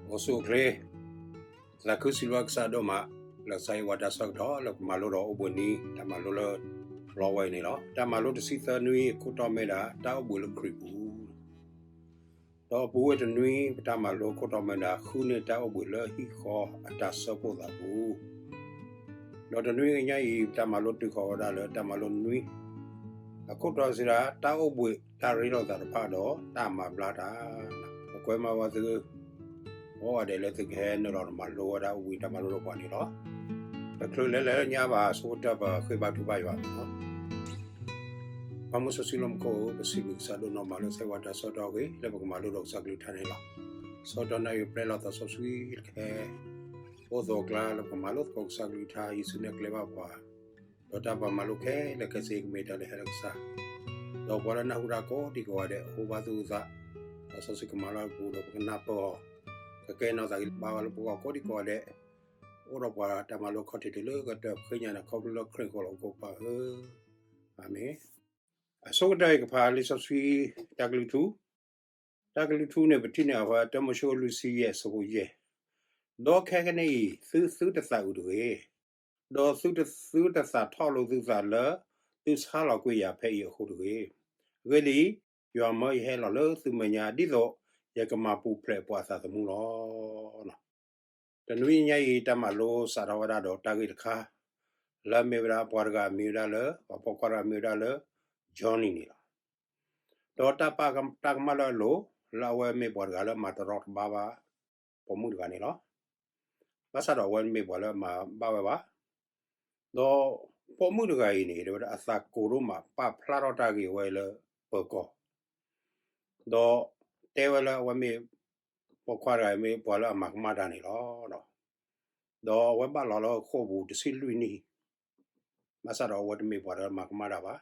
အိၣ်ဆူၣ်အိၣ်ချ့, သးခုစံးဘျုးကစၢ်ဒိၣ်မး, လၢကစၢ်ယွၤတၢ်ဆၢကတီၢ်လၢပမၤလိဒီးအိၣ်ဘှံးနံၤ တၢ်မၤလိလၢ လီဝဲအံၤန့ၣ်လီၤ. တၢ်မၤလိတဆံသၢနွံအခိၣ်တီမ့ၢ်ဒၣ် တၢ်အိၣ်ဘှံးလၢခရံာ်ပူၤ ဒီးပူၤဝဲတနွံ ပတၢ်မၤလိခိၣ်တီမ့ၢ်ဒၣ် ဃုန့ၢ်တၢ်အိၣ်ဘှံးလၢဟံၣ်ဃီအတၢ်ဆၢဖှိၣ်သးပူၤ, ဒီးတနွံညါအံၤ ပတၢ်မၤလိတုၤဃီၤဝဲဒၣ်လၢတၢ်မၤလိနွံ အခိၣ်တီစံးဒၣ် တၢ်အိၣ်ဘှံးတၢ်ရ့လိာ်သးတဖၣ်ဒီးတၢ်မၤဘျါတၢ်, ပကွဲမၤဝဲသု ကိးဂၤဒဲးလၢသုကဟဲနုာ်လီၤမၤလိဝဲဒၣ်အိၣ်ဘှံးတၢ်မၤလိဒီးပှၤန့ၣ်လီၤ. တချုးလဲၤလဲၤလၢညါဘၣ် ဆိကတၢၢ်ပဃ့ဘါထုကဖၣ်ယွၤန့ၣ်လီၤ. ပၢ်မုၢ်စီဆှံလၢမူခိၣ်ဧၢ, ပစံးဘျုးကစၢ်ဒိၣ်နီၢ်မးလၢကစၢ်ယွၤတၢ်ဆၢကတီၢ်အဂ့ၢ် လၢပကမၤလိဒီးကစၢ်ကလုၢ်ကထါန့ၣ်လီၤ. ဆၢကတီၢ်နၣ်ရံၣ်ပျဲလီၤသးစီဆှံတက့ၢ်, အိၣ်သကိးကျါလၢပကမၤလိသကိးကစၢ်ကလုၢ်ကထါ ယ့ၣ်ၡူးနဲၣ်ကျဲဘၣ်ပှၤ, ဒီးတၢ်ပာ်မၤလိခဲလၢာ်ခဲဆ့ကမ့ၢ်တၢ်လၢဟဲလၢကစၢ်, ဒီးပှၤလၢနၢ်ဟူတၢ်ကိးဒံကိးဂၤဒဲး ဟူဘၣ်သူၣ်သူၣ်သးသး, ဒီးစီဆှံကမၤလၢပူၤဒီးပကနၢ်ပၢၢ်အီၤ, ကကဲနီၢ်သးက့ၤဘါဝဲလၢပဂီၢ်ကိးဒံကိးဂၤဒဲး, အိၣ်ဒီးပှၤတၢ်မၤလိခီၣ်ထံးတုၤလၢကတၢၢ် ပဃ့ကညးနၤခီဖျိလၢခရံာ်အဃိလီၤ အိၣ်ခိးပၢ်ဧၢ, အၤမ့ၣ်. အဆိကတၢၢ်အံၤ ကဖးလံာ်စီဆှံတၢ်ကလုၢ်ထူ, တၢ်ကလုၢ်ထူန့ၣ် ပထံၣ်န့ၢ်အီၤဖဲတၢမိၤၡ့ လွံၢ်ဆံယဲၢ် အဆၢဖိယဲၢ်, ဒီးခဲကနံၣ်အံၤ သုသုတသးအုးတဂ့ၤ, ဒီးသုသုတသးထီၣ်လိာ်သုသးလၢ သုဆါလီၤကွံာ်ယၤဖဲအံၤအဃိတဂ့ၤ. အဂ့ၢ်ဒ်အံၤ, ယွၤမၢယဟဲလီၤလၢသုမဲာ်ညါ ဒ်သိးယကမၤပူၤဖျဲးပှၤအသးသမူလီၤ. တနွံညါအံၤ တၢ်မၤလိစးထီၣ်ဝဲဒၣ်ဒီးတၢ်ဂ့ၢ်တခါ လၢအမ့ၢ်ဝဲဒၣ်ပှၤတဂၤမံၤဝဲဒၣ်လၢ ပှၤပိာ်ခွါတဂၤမံၤဝဲဒၣ်လၢ Johnny န့ၣ်လီၤ. ဒီးတၢ်ပာ်တၢ်ကမၣ်လၢအလိၤ လၢအဝဲမ့ၢ်ပှၤတဂၤလၢအမၤတရီတပါဘၣ် ပိာ်မုၣ်တဂၤန့ၣ်လီၤ. ဘၣ်ဆၣ်ဒီးအဝဲမ့ၢ်ပှၤလၢအမၤဘၣ်ဝဲဘၣ်. ဒီးပိာ်မုၣ်တဂၤအံၤန့ၣ် တဲဝဲဒၣ်အသးကိးဒိၣ်မး ပာ်ဖျါထီၣ်တၢ်ဂ့ၢ်ဝဲလၢပၢၤကီၢ်, ဒီးတဲဝဲလၢအဝဲမ့ၢ် ပိာ်ခွါတဂၤအံၤမ့ၢ်ပှၤလၢအမၤကမၣ်တၢ်န့ၣ်လီၤ. ဒီးအဝဲဘၣ်လီၤလၢဃိာ်ပူၤတဆံလွံၢ်နံၣ် ဘၣ်ဆၣ်ဒီးအဝဲတမ့ၢ်ပှၤလၢအမၤကမၣ်တၢ်ဘၣ်.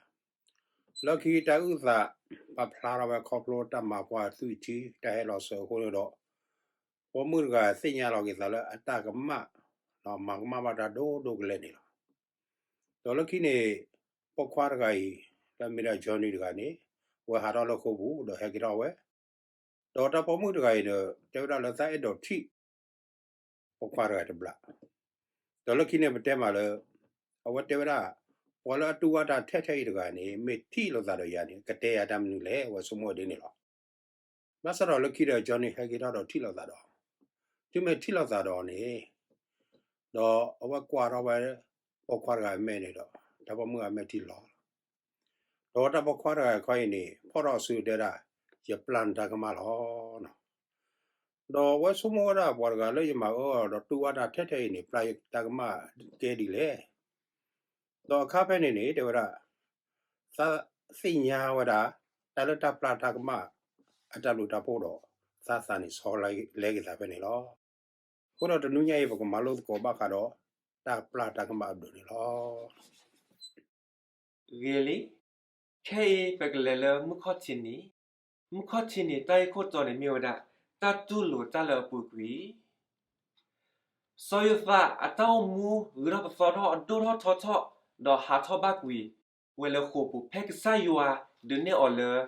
လၢခံတၢ်အုၣ်သး ပာ်ဖျါထီၣ်ဝဲခီဖျိတၢ်မၤကွၢ်သွံၣ်ထံ တၢ်ဟဲလီၤစၢၤအဃိန့ၣ်ဒီး ပိာ်မုၣ်တဂၤသ့ၣ်ညါလီၤက့ၤသးလၢအတၢ်ကမၣ် ဒီးမၤကမၣ်ဘၣ်တၢ်ဒိၣ်ဒိၣ်ကလဲာ်န့ၣ်လီၤ. ဒီးလၢခံန့ၣ် ပိာ်ခွါတဂၤအံၤ လၢအမ့ၢ်ဒၣ် Johnny တဂၤန့ၣ် အဝဲဟးထီၣ်လၢဃိာ်ပူၤ ဒီးဟဲက့ၤထီၣ်ဝဲ, ဒီးတၢ်ပိာ်မုၣ်တဂၤအံၤဒီး တဲဝဲဒၣ်လၢသးအဲၣ်ဒိးထံၣ် ပိာ်ခွါတဂၤတဘျး. ဒီးလၢခံန့ၣ်ပတဲမးလၢ အဝဲတဲဝဲဒၣ် ပှၤလၢအတူၢ်ဘၣ်တၢ်ထဲထဲအံၤတဂၤန့ၣ် မ့ၢ်ထံၣ်လိာ်သးဒီးယၤန့ၣ် ကတဲယၤတၢ်မနုၤလဲၣ် အဝဲဆိကမိၣ်ဒ်န့ၣ်လီၤ. ဘၣ်ဆၣ်ဒီးလၢခံဒီး Johnny ဟဲက့ၤထီၣ်ဒီးထံၣ်လိာ်သးဒီး, တုၤမ့ၢ်ထံၣ်လိာ်သးဒီးန့ၣ်, ဒီးအဝဲကွၢ်ထီၣ်ဝဲ ပိာ်ခွါတဂၤအမဲာ်န့ၣ်ဒီး တၢ်ပိာ်မုၣ်အမဲာ်ထံလီၤ ဒီးတၢ်ပိာ်ခွါတဂၤခီအံၤန့ၣ် ဖီၣ်ထီၣ်အစုတဲဒၣ်, ယပျၢ်နတၢ်ကမၣ်လီၤ. ဒီးအဝဲဆိကမိၣ်ဝဲဒၣ်ပှၤတဂၤလၢယမၤအၢဒီးတူၢ်ဘၣ်တၢ်ထဲထဲအံၤန့ၣ် ပျၢ်ယတၢ်ကမၣ်ကဲဒ်လဲၣ်. ဒီးအခါဖဲန့ၣ်န့ၣ် တဲဝဲဒၣ်, သးသ့ၣ်ညါဝဲဒၣ် တၢ်လၢတၢ်ပျၢ်တၢ်ကမၣ် အတၢ်ဘျုးတၢ်ဖှိၣ်ဒီး သးသးန့ၣ်ဆီလဲက့ၤသးဖဲန့ၣ်လီၤ. အဃိဒီးတနွံညါအံၤ ပကမၤလိသကိးဘၣ်ဃးဒီး တၢ်ပျၢ်တၢ်ကမၣ်အဘျုးန့ၣ်လီၤ. ဂ့ၤလံ, ခဲအံၤပကလဲၤလၢမုၢ်ခီၣ်ထံးနံၤ, မုၢ်ခီၣ်ထံးနံၤတၢ်ဂ့ၢ်ခိၣ်တီန့ၣ်မ့ၢ်ဝဲဒၣ် တၢ်တူၢ်လိာ်တၢ်လၢအပူၤကွံာ် စီၤယိၤသးအတၢ်အိၣ်မူဂ့ၤထီၣ်ပသီထီၣ်အဒိၣ်ထီၣ်ထီထီၣ် ဒီးဟးထီၣ်ဘၣ်ကွံာ်ဝဲလၢဃိာ်ပူၤ ဖဲကစၢ်ယွၤဒုးနဲၣ်အီၤလၢ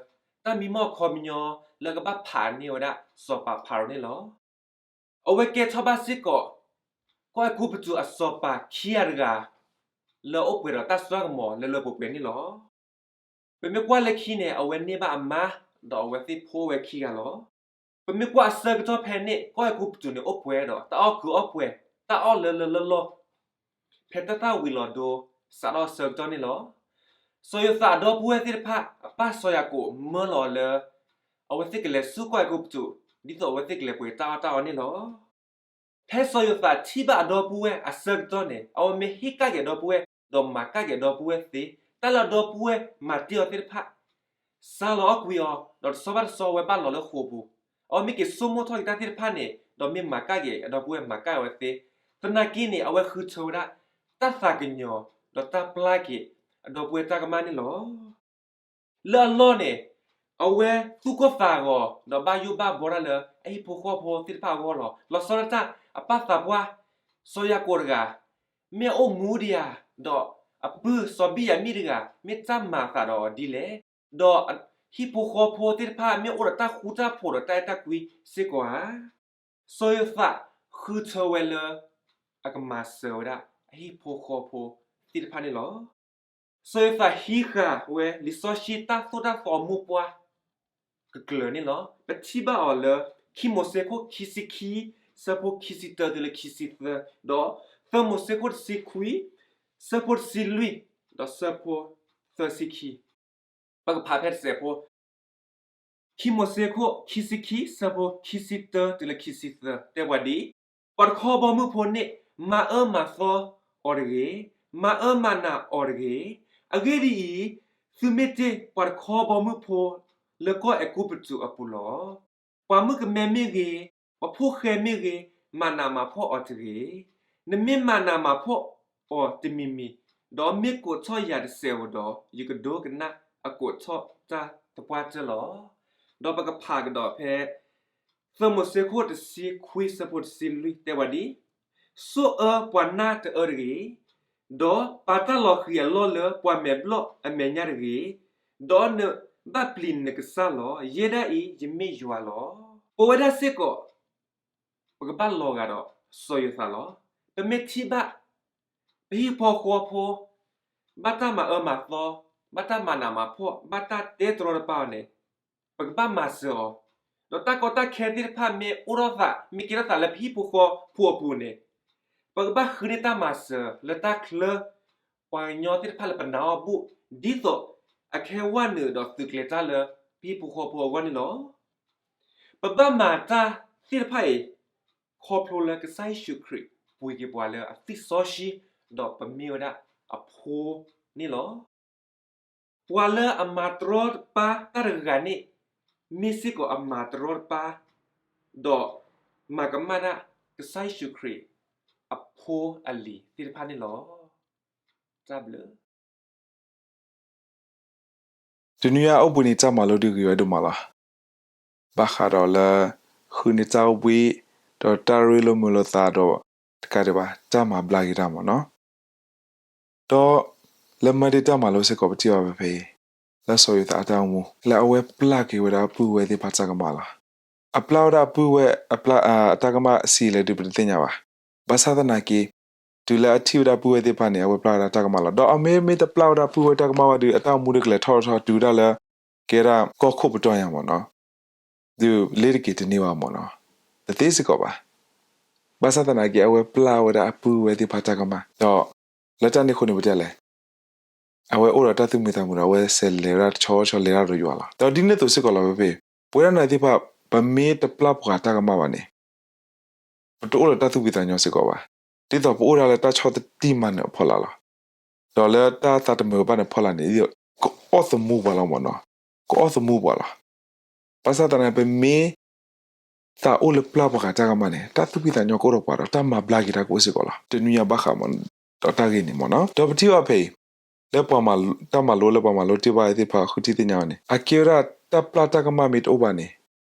တၢ်မံမီၢ်အခီပညီလၢကဘၣ်ဖးန့ၢ်ဝဲဒၣ်စီၤပၤဖၤရိၤန့ၣ်လီၤ. အဝဲကဲထီၣ်ဘၣ်စ့ၢ်ကီး ကီၢ်အဲၤကူပတူးအစီၤပၤခံဂၤတဂၤ လၢအအိၣ်ပှဲၤဒီးတၢ်စိတၢ်ကမီၤလၢလၢပှဲၤပှဲၤန့ၣ်လီၤ. ပမ့ၢ်ကွၢ်လၢခံန့ၣ် အဝဲန့ၢ်ဘၣ်အမါ ဒီးအဝဲသ့ၣ်ဖိဝဲခံဂၤလီၤ. ပမ့ၢ်ကွၢ်အဆၢကတီၢ်ဖဲန့ၣ် ကီၢ်အဲၤကူပတူးန့ၣ်အိၣ်ပှဲၤဒီးတၢ်အီၣ်ကုးအီၣ်ပှဲၤ တၢ်အီၣ်လၢလၢလီၢ်လီၢ် ဖဲတၢ်သၣ်ဝံၤလီၤဒိစးထီၣ်အဆၢကတီၢ်န့ၣ်လီၤ. စီၤယိၤသးအဒီပုၢ်ဝဲၢ်သ့ၣ်တဖၣ် အပၢ်စီၤယၤကိာ်မၢလီၤအီၤလၢ အဝဲသ့ၣ်ကလဲၤဆူကီၢ်အဲၤကူပတူး ဒ်သိးအဝဲသ့ၣ်ကလဲၤပှ့ၤတၢ်အီၣ်တၢ်အီန့ၣ်လီၤ. ဖဲစီၤယိၤသးထံၣ်ဘၣ်အဒီပုၢ်ဝဲၢ်အဆၢကတီၢ်န့ၣ် အဝဲမ့ၢ်ဟ့ၣ်ကဒါက့ၤအဒီပုၢ်ဝဲၢ် ဒီးမၤကဒါက့ၤအဒီပုၢ်ဝဲၢ်သ့, တၢ်လၢအဒီပုၢ်ဝဲၢ်မၤတ့ၢ်အီၤသ့ၣ်တဖၣ် စါလီၤအီၣ်ကွံာ်အီၤ ဒီးတဆီဘၣ်တဆီအဝဲဘၣ်လီၤလၢဃိာ်ပူၤ, အဝဲမ့ၢ်က့ၤဆိကမိၣ်ထီၣ်က့ၤတၢ်သ့ၣ်တဖၣ်န့ၣ် ဒီးမ့ၢ်မၤကဒါက့ၤအဒီပုၢ်ဝဲၢ်မၤကဒါက့ၤအဝဲသ့, သနာ်က့န့ၣ် အဝဲဃုထၢဝဲဒၣ် တၢ်သးကညီၤ ဒီးတၢ်ပျၢ်က့ၤအဒီပုၢ်ဝဲၢ်တၢ်ကမၣ်န့ၣ်လီၤ. လၢအလီၢ်န့ၣ် အဝဲသူၣ်ကိၢ်သးဂီၤ ဒီးဘၣ်ယိၣ်ဘၣ်ဘှီတၢ်လၢ အဟံၣ်ဖိဃီဖိသ့ၣ်တဖၣ်အဂီၢ်လီၤ. လီၤဆီဒၣ်တၢ် အပၢ်သးပှၢ် စီၤယၤကိာ်တဂၤ မ့ၢ်အအိၣ်မူဒံးဧါ, ဒီးအပုၢ်စီၤဘံၣ်ယၤမံၣ်တဂၤ မ့ၢ်တၢ်မၤအသးဒီးအီၤဒ်လဲၣ်. ဒီးအဟံၣ်ဖိဃီဖိသ့ၣ်တဖၣ် မ့ၢ်အိၣ်ဒီးတၢ်ဃူတၢ်ဖိးဒီးတၢ်အဲၣ်တၢ်ကွံစ့ၢ်ကီးဧါ. စီၤယိၤသးဃုထၢဝဲလၢ အကမၤစၢၤဝဲဒၣ် အဟံၣ်ဖိဃီဖိသ့ၣ်တဖၣ်န့ၣ်လီၤ. စီၤယိၤသးဟံးဃာ်ဝဲလံာ်စီဆှံတၢ်သိၣ်တၢ်သီအမိၢ်ပှၢ် ကကျၢၤန့ၣ်လီၤ. ပထံၣ်ဘၣ်အီၤလၢ ခံမိၤၡ့ခိၣ်ခံဆံခံ ဆၢဖိခံဆံတၢတုၤလၢခံဆံသၢ, ဒီးသၢမိၤၡ့ခိၣ်တဆံခွံ ဆၢဖိတဆံလွံၢ် ဒီးဆၢဖိသၢဆံခံ. ပကဖးဖဲတစဲးဖိ ခံမိၤၡ့ခိၣ်ခံဆံခံ ဆၢဖိခံဆံတၢတုၤလၢခံဆံသၢ တဲပှၤဒ်အံၤ, ပှၤတခီဘီမုၢ်ဖိန့ၣ် မၤအၢမၤသီအီၤတဂ့ၤ, မၤအၢမၤနးအီၤတဂ့ၤ. အဂ့ၢ်ဒ်အံၤ, သုမ့ၢ်တ့ၢ်ပှၤတခီဘီမုၢ်ဖိ လၢကီၢ်အဲၤကူပတူးအပူၤလီၤ. ပှၤမုၣ်ကမဲမ့ၢ်ဂ့ၤ, ပှၤဖိၣ်ဃဲမ့ၢ်ဂ့ၤ, မၤနးမၤဖှီၣ်အီၤတဂ့ၤ. နမ့ၢ်မၤနးမၤဖှီၣ်အီၤတမံၤမံၤ, ဒီးမ့ၢ်ကိးထီၣ်ယၤတစဲးဧိၤဒီး, ယကဒိကနၣ်အကိးထီၣ်တၢ်သပှၢ်တၢၢ်လီၤ. ဒီးပကဖးကဒီးဖဲ သၢမိၤၡ့ခိၣ်တဆံခွံ ဆၢဖိတဆံလွံၢ် တဲဝဲဒ်အံၤ, ဆိၣ်အၢပှၤနၢ်တအၢတဂ့ၤ, ဒီးပာ်တၢ်လီၤဃံၤအလီၢ်လၢပှၤမဲာ်ဘျီၣ်အမဲာ်ညါတဂ့ၤ, ဒီးနဘၣ်ပျံၤနကစၢ်လီၤ. ယဲဒၣ်အံၤ ယမ့ၢ်ယွၤလီၤ. ပဝဲဒၣ်စ့ၢ်ကီး ပကဘၣ်လီၤဂာ်ဒီးစီၤယိၤသးလီၤ. ပမ့ၢ်ထံၣ်ဘၣ် ပဟံၣ်ဖိဃီဖိ ဘၣ်တၢ်မၤအၢမၤသီ, ဘၣ်တၢ်မၤနးမၤဖှီၣ်, ဘၣ်တၢ်တဲတရီတပါအီၤန့ၣ်, ပကဘၣ်မၤစၢၤအီၤ, ဒီးတၢ်ကီတၢ်ခဲသ့ၣ်တဖၣ်မ့ၢ်အိၣ်ထီၣ်သး, မ့ၢ်ကဲထီၣ်သးလၢပဟံၣ်ဖိဃီဖိအပူၤန့ၣ်, ပကဘၣ်ဃုန့ၢ်တၢ်မၤစၢၤလၢတၢ်ချၢ ပှၤကညီသ့ၣ်တဖၣ်လၢပနာ်အီၤဘူၣ်, ဒ်သိးအကဟဲဝဲနုာ်ဒီးသုးကျဲၤတၢ်လၢပဟံၣ်ဖိဃီဖိအဂီၢ်န့ၣ်လီၤ. ပဘၣ်မၤတၢ်သ့ၣ်တဖၣ်အံၤ ခီဖျိလၢကစၢ်ယ့ၣ်ၡူးခရံာ်ပှ့ၤက့ၤပှၤလၢအသွံၣ်စီဆှံ, ဒီးပမ့ၢ်ဝဲဒၣ်အဖိန့ၣ်လီၤ. ပှၤလၢအမၤတရီတပါတၢ်တဂၤန့ၣ် မ့ၢ်စ့ၢ်ကီးအမၤတရီတပါ ဒီးမၤကမၣ်တၢ် ကစၢ်ယ့ၣ်ၡူးခရံာ်အဖိအလံၤသ့ၣ်တဖၣ်န့ၣ်လီၤ. တၢ်ဘျုး တနွံအံၤအိၣ်ဘှံးနံၤတၢ်မၤလိဒုးဂ့ၤဝဲဒိၣ်မးလီၤ. ဘၣ်ဃးဒီးလၢ ဃုန့ၢ်တၢ်အိၣ်ဘှံး, ဒီးတၢ်ရ့လိာ်မုာ်လိာ်သးဒီး တကးဒံးဘၣ် တၢ်မၤဘျါက့ၤတၢ်မ့ၢ်နီၤ. ဒီးလၢ Monday တၢ်မၤလိစ့ၢ်ကီး ပထံၣ်ဘၣ်ဖဲဖဲအံၤ, လၢစီၤယိၤသးအတၢ်အိၣ်မူ လၢအဝဲပျၢ်က့ၤဝဲဒၣ်အပုၢ်ဝဲၢ်သ့ၣ်တဖၣ်တၢ်ကမၣ်လီၤ. အပျၢ်ဝဲဒၣ်အပုၢ်ဝဲၢ် အပျၢ် အတၢ်ကမၣ်ဆံးလဲၣ်ဒုး ပတသ့ၣ်ညါဘၣ်. ဘၣ်ဆၣ်သနာ်က့ တုၤလၢအထံၣ်ဝဲဒၣ်ပုၢ်ဝဲၢ်သ့ၣ်တဖၣ်န့ၣ် အဝဲပျၢ်ဝဲဒၣ်တၢ်ကမၣ်လီၤ. ဒီးအမ့ၢ် မ့ၢ်တပျၢ်ဝဲဒၣ်ပုၢ်ဝဲၢ်တၢ်ကမၣ်ဘၣ်ဒီး အတၢ်အိၣ်မူဒုးကလဲၤထီၣ်ထီၣ်တုၤဝဲဒၣ်လၢ ကဲဒၣ်ကီၢ်ခိၣ်ပတီၢ်ညါမ့ၢ်နီၤ, ဒုးလ့တက့ၤတန့ၢ်ဘၣ်မ့ၢ်နီၤ, တသ့စ့ၢ်ကီးဘၣ်. ဘၣ်ဆၣ်သနာ်က့ အဝဲပျၢ်ဝဲဒၣ်အပုၢ်ဝဲၢ်သ့ၣ်တဖၣ်တၢ်ကမၣ်, ဒီးလၢတၢ်န့ၣ်အဃိန့ၣ် ပတဲလဲၣ် အဝဲအိၣ်ဒီးတၢ်သူၣ်မံသးမုာ်ဒီး အဝဲဆဲးလဲၤဝဲဒၣ်တဆီဆီလဲၤတၢ်ဒီးယွၤလီၤ. ဒီးဒ်န့ၣ်အသိးစ့ၢ်ကီးလီၤဖဲဖဲအံၤ, ပဝဲဒၣ်နၤသ့ၣ်တဖၣ် ပမ့ၢ်တပျၢ်ပှၤတၢ်ကမၣ်ဘၣ်န့ၣ် ပတအိၣ်ဒီးတၢ်သူၣ်ဖှံသးညီစ့ၢ်ကီးဘၣ်. ဒ်သိးပအိၣ်ဒၣ်လၢတၢ်ဆီၣ်တံၢ်မၤနၢၤအဖီလာ်လီၤ. ဒီးလၢတၢ်သးတမုာ်ဘၣ်နၢၤအဖီလာ်န့ၣ် ကအီၣ်သမူပှၤလီၤမ့ၢ်နီၤ, ကအီၣ်သမူပှၤလီၤ. ဘၣ်ဆၣ်သနာ်က့ ပမ့ၢ်သးအိၣ်လၢပျၢ်ပှၤဂၤတၢ်ကမၣ်န့ၣ် တၢ်သူၣ်ဖှံသးညီကအိၣ်ဒီးပှၤဒီး တၢ်မၤဘျါက့ၤတၢ်ကအိၣ်စ့ၢ်ကီးလီၤ. တနွံအံၤဘၣ်ဃးမ့ၢ် ဒီးတၢ်ဂ့ၢ်န့ၣ်မ့ၢ်နီၤ. ဒီးပထံၣ်ဘၣ်ဖဲအံၤ လၢပှၤမၤ တၢ်မၤလိလၢပှၤမၤလိတ့ၢ်ဘၣ်သ့ၣ်တဖၣ်ဃုထံၣ်သ့ၣ်ညါအီၤန့ၣ် အကဲဝဲဒၣ်တၢ်ပျၢ်တၢ်ကမၣ်မ့ၢ်တအိၣ်ဘၣ်န့ၣ်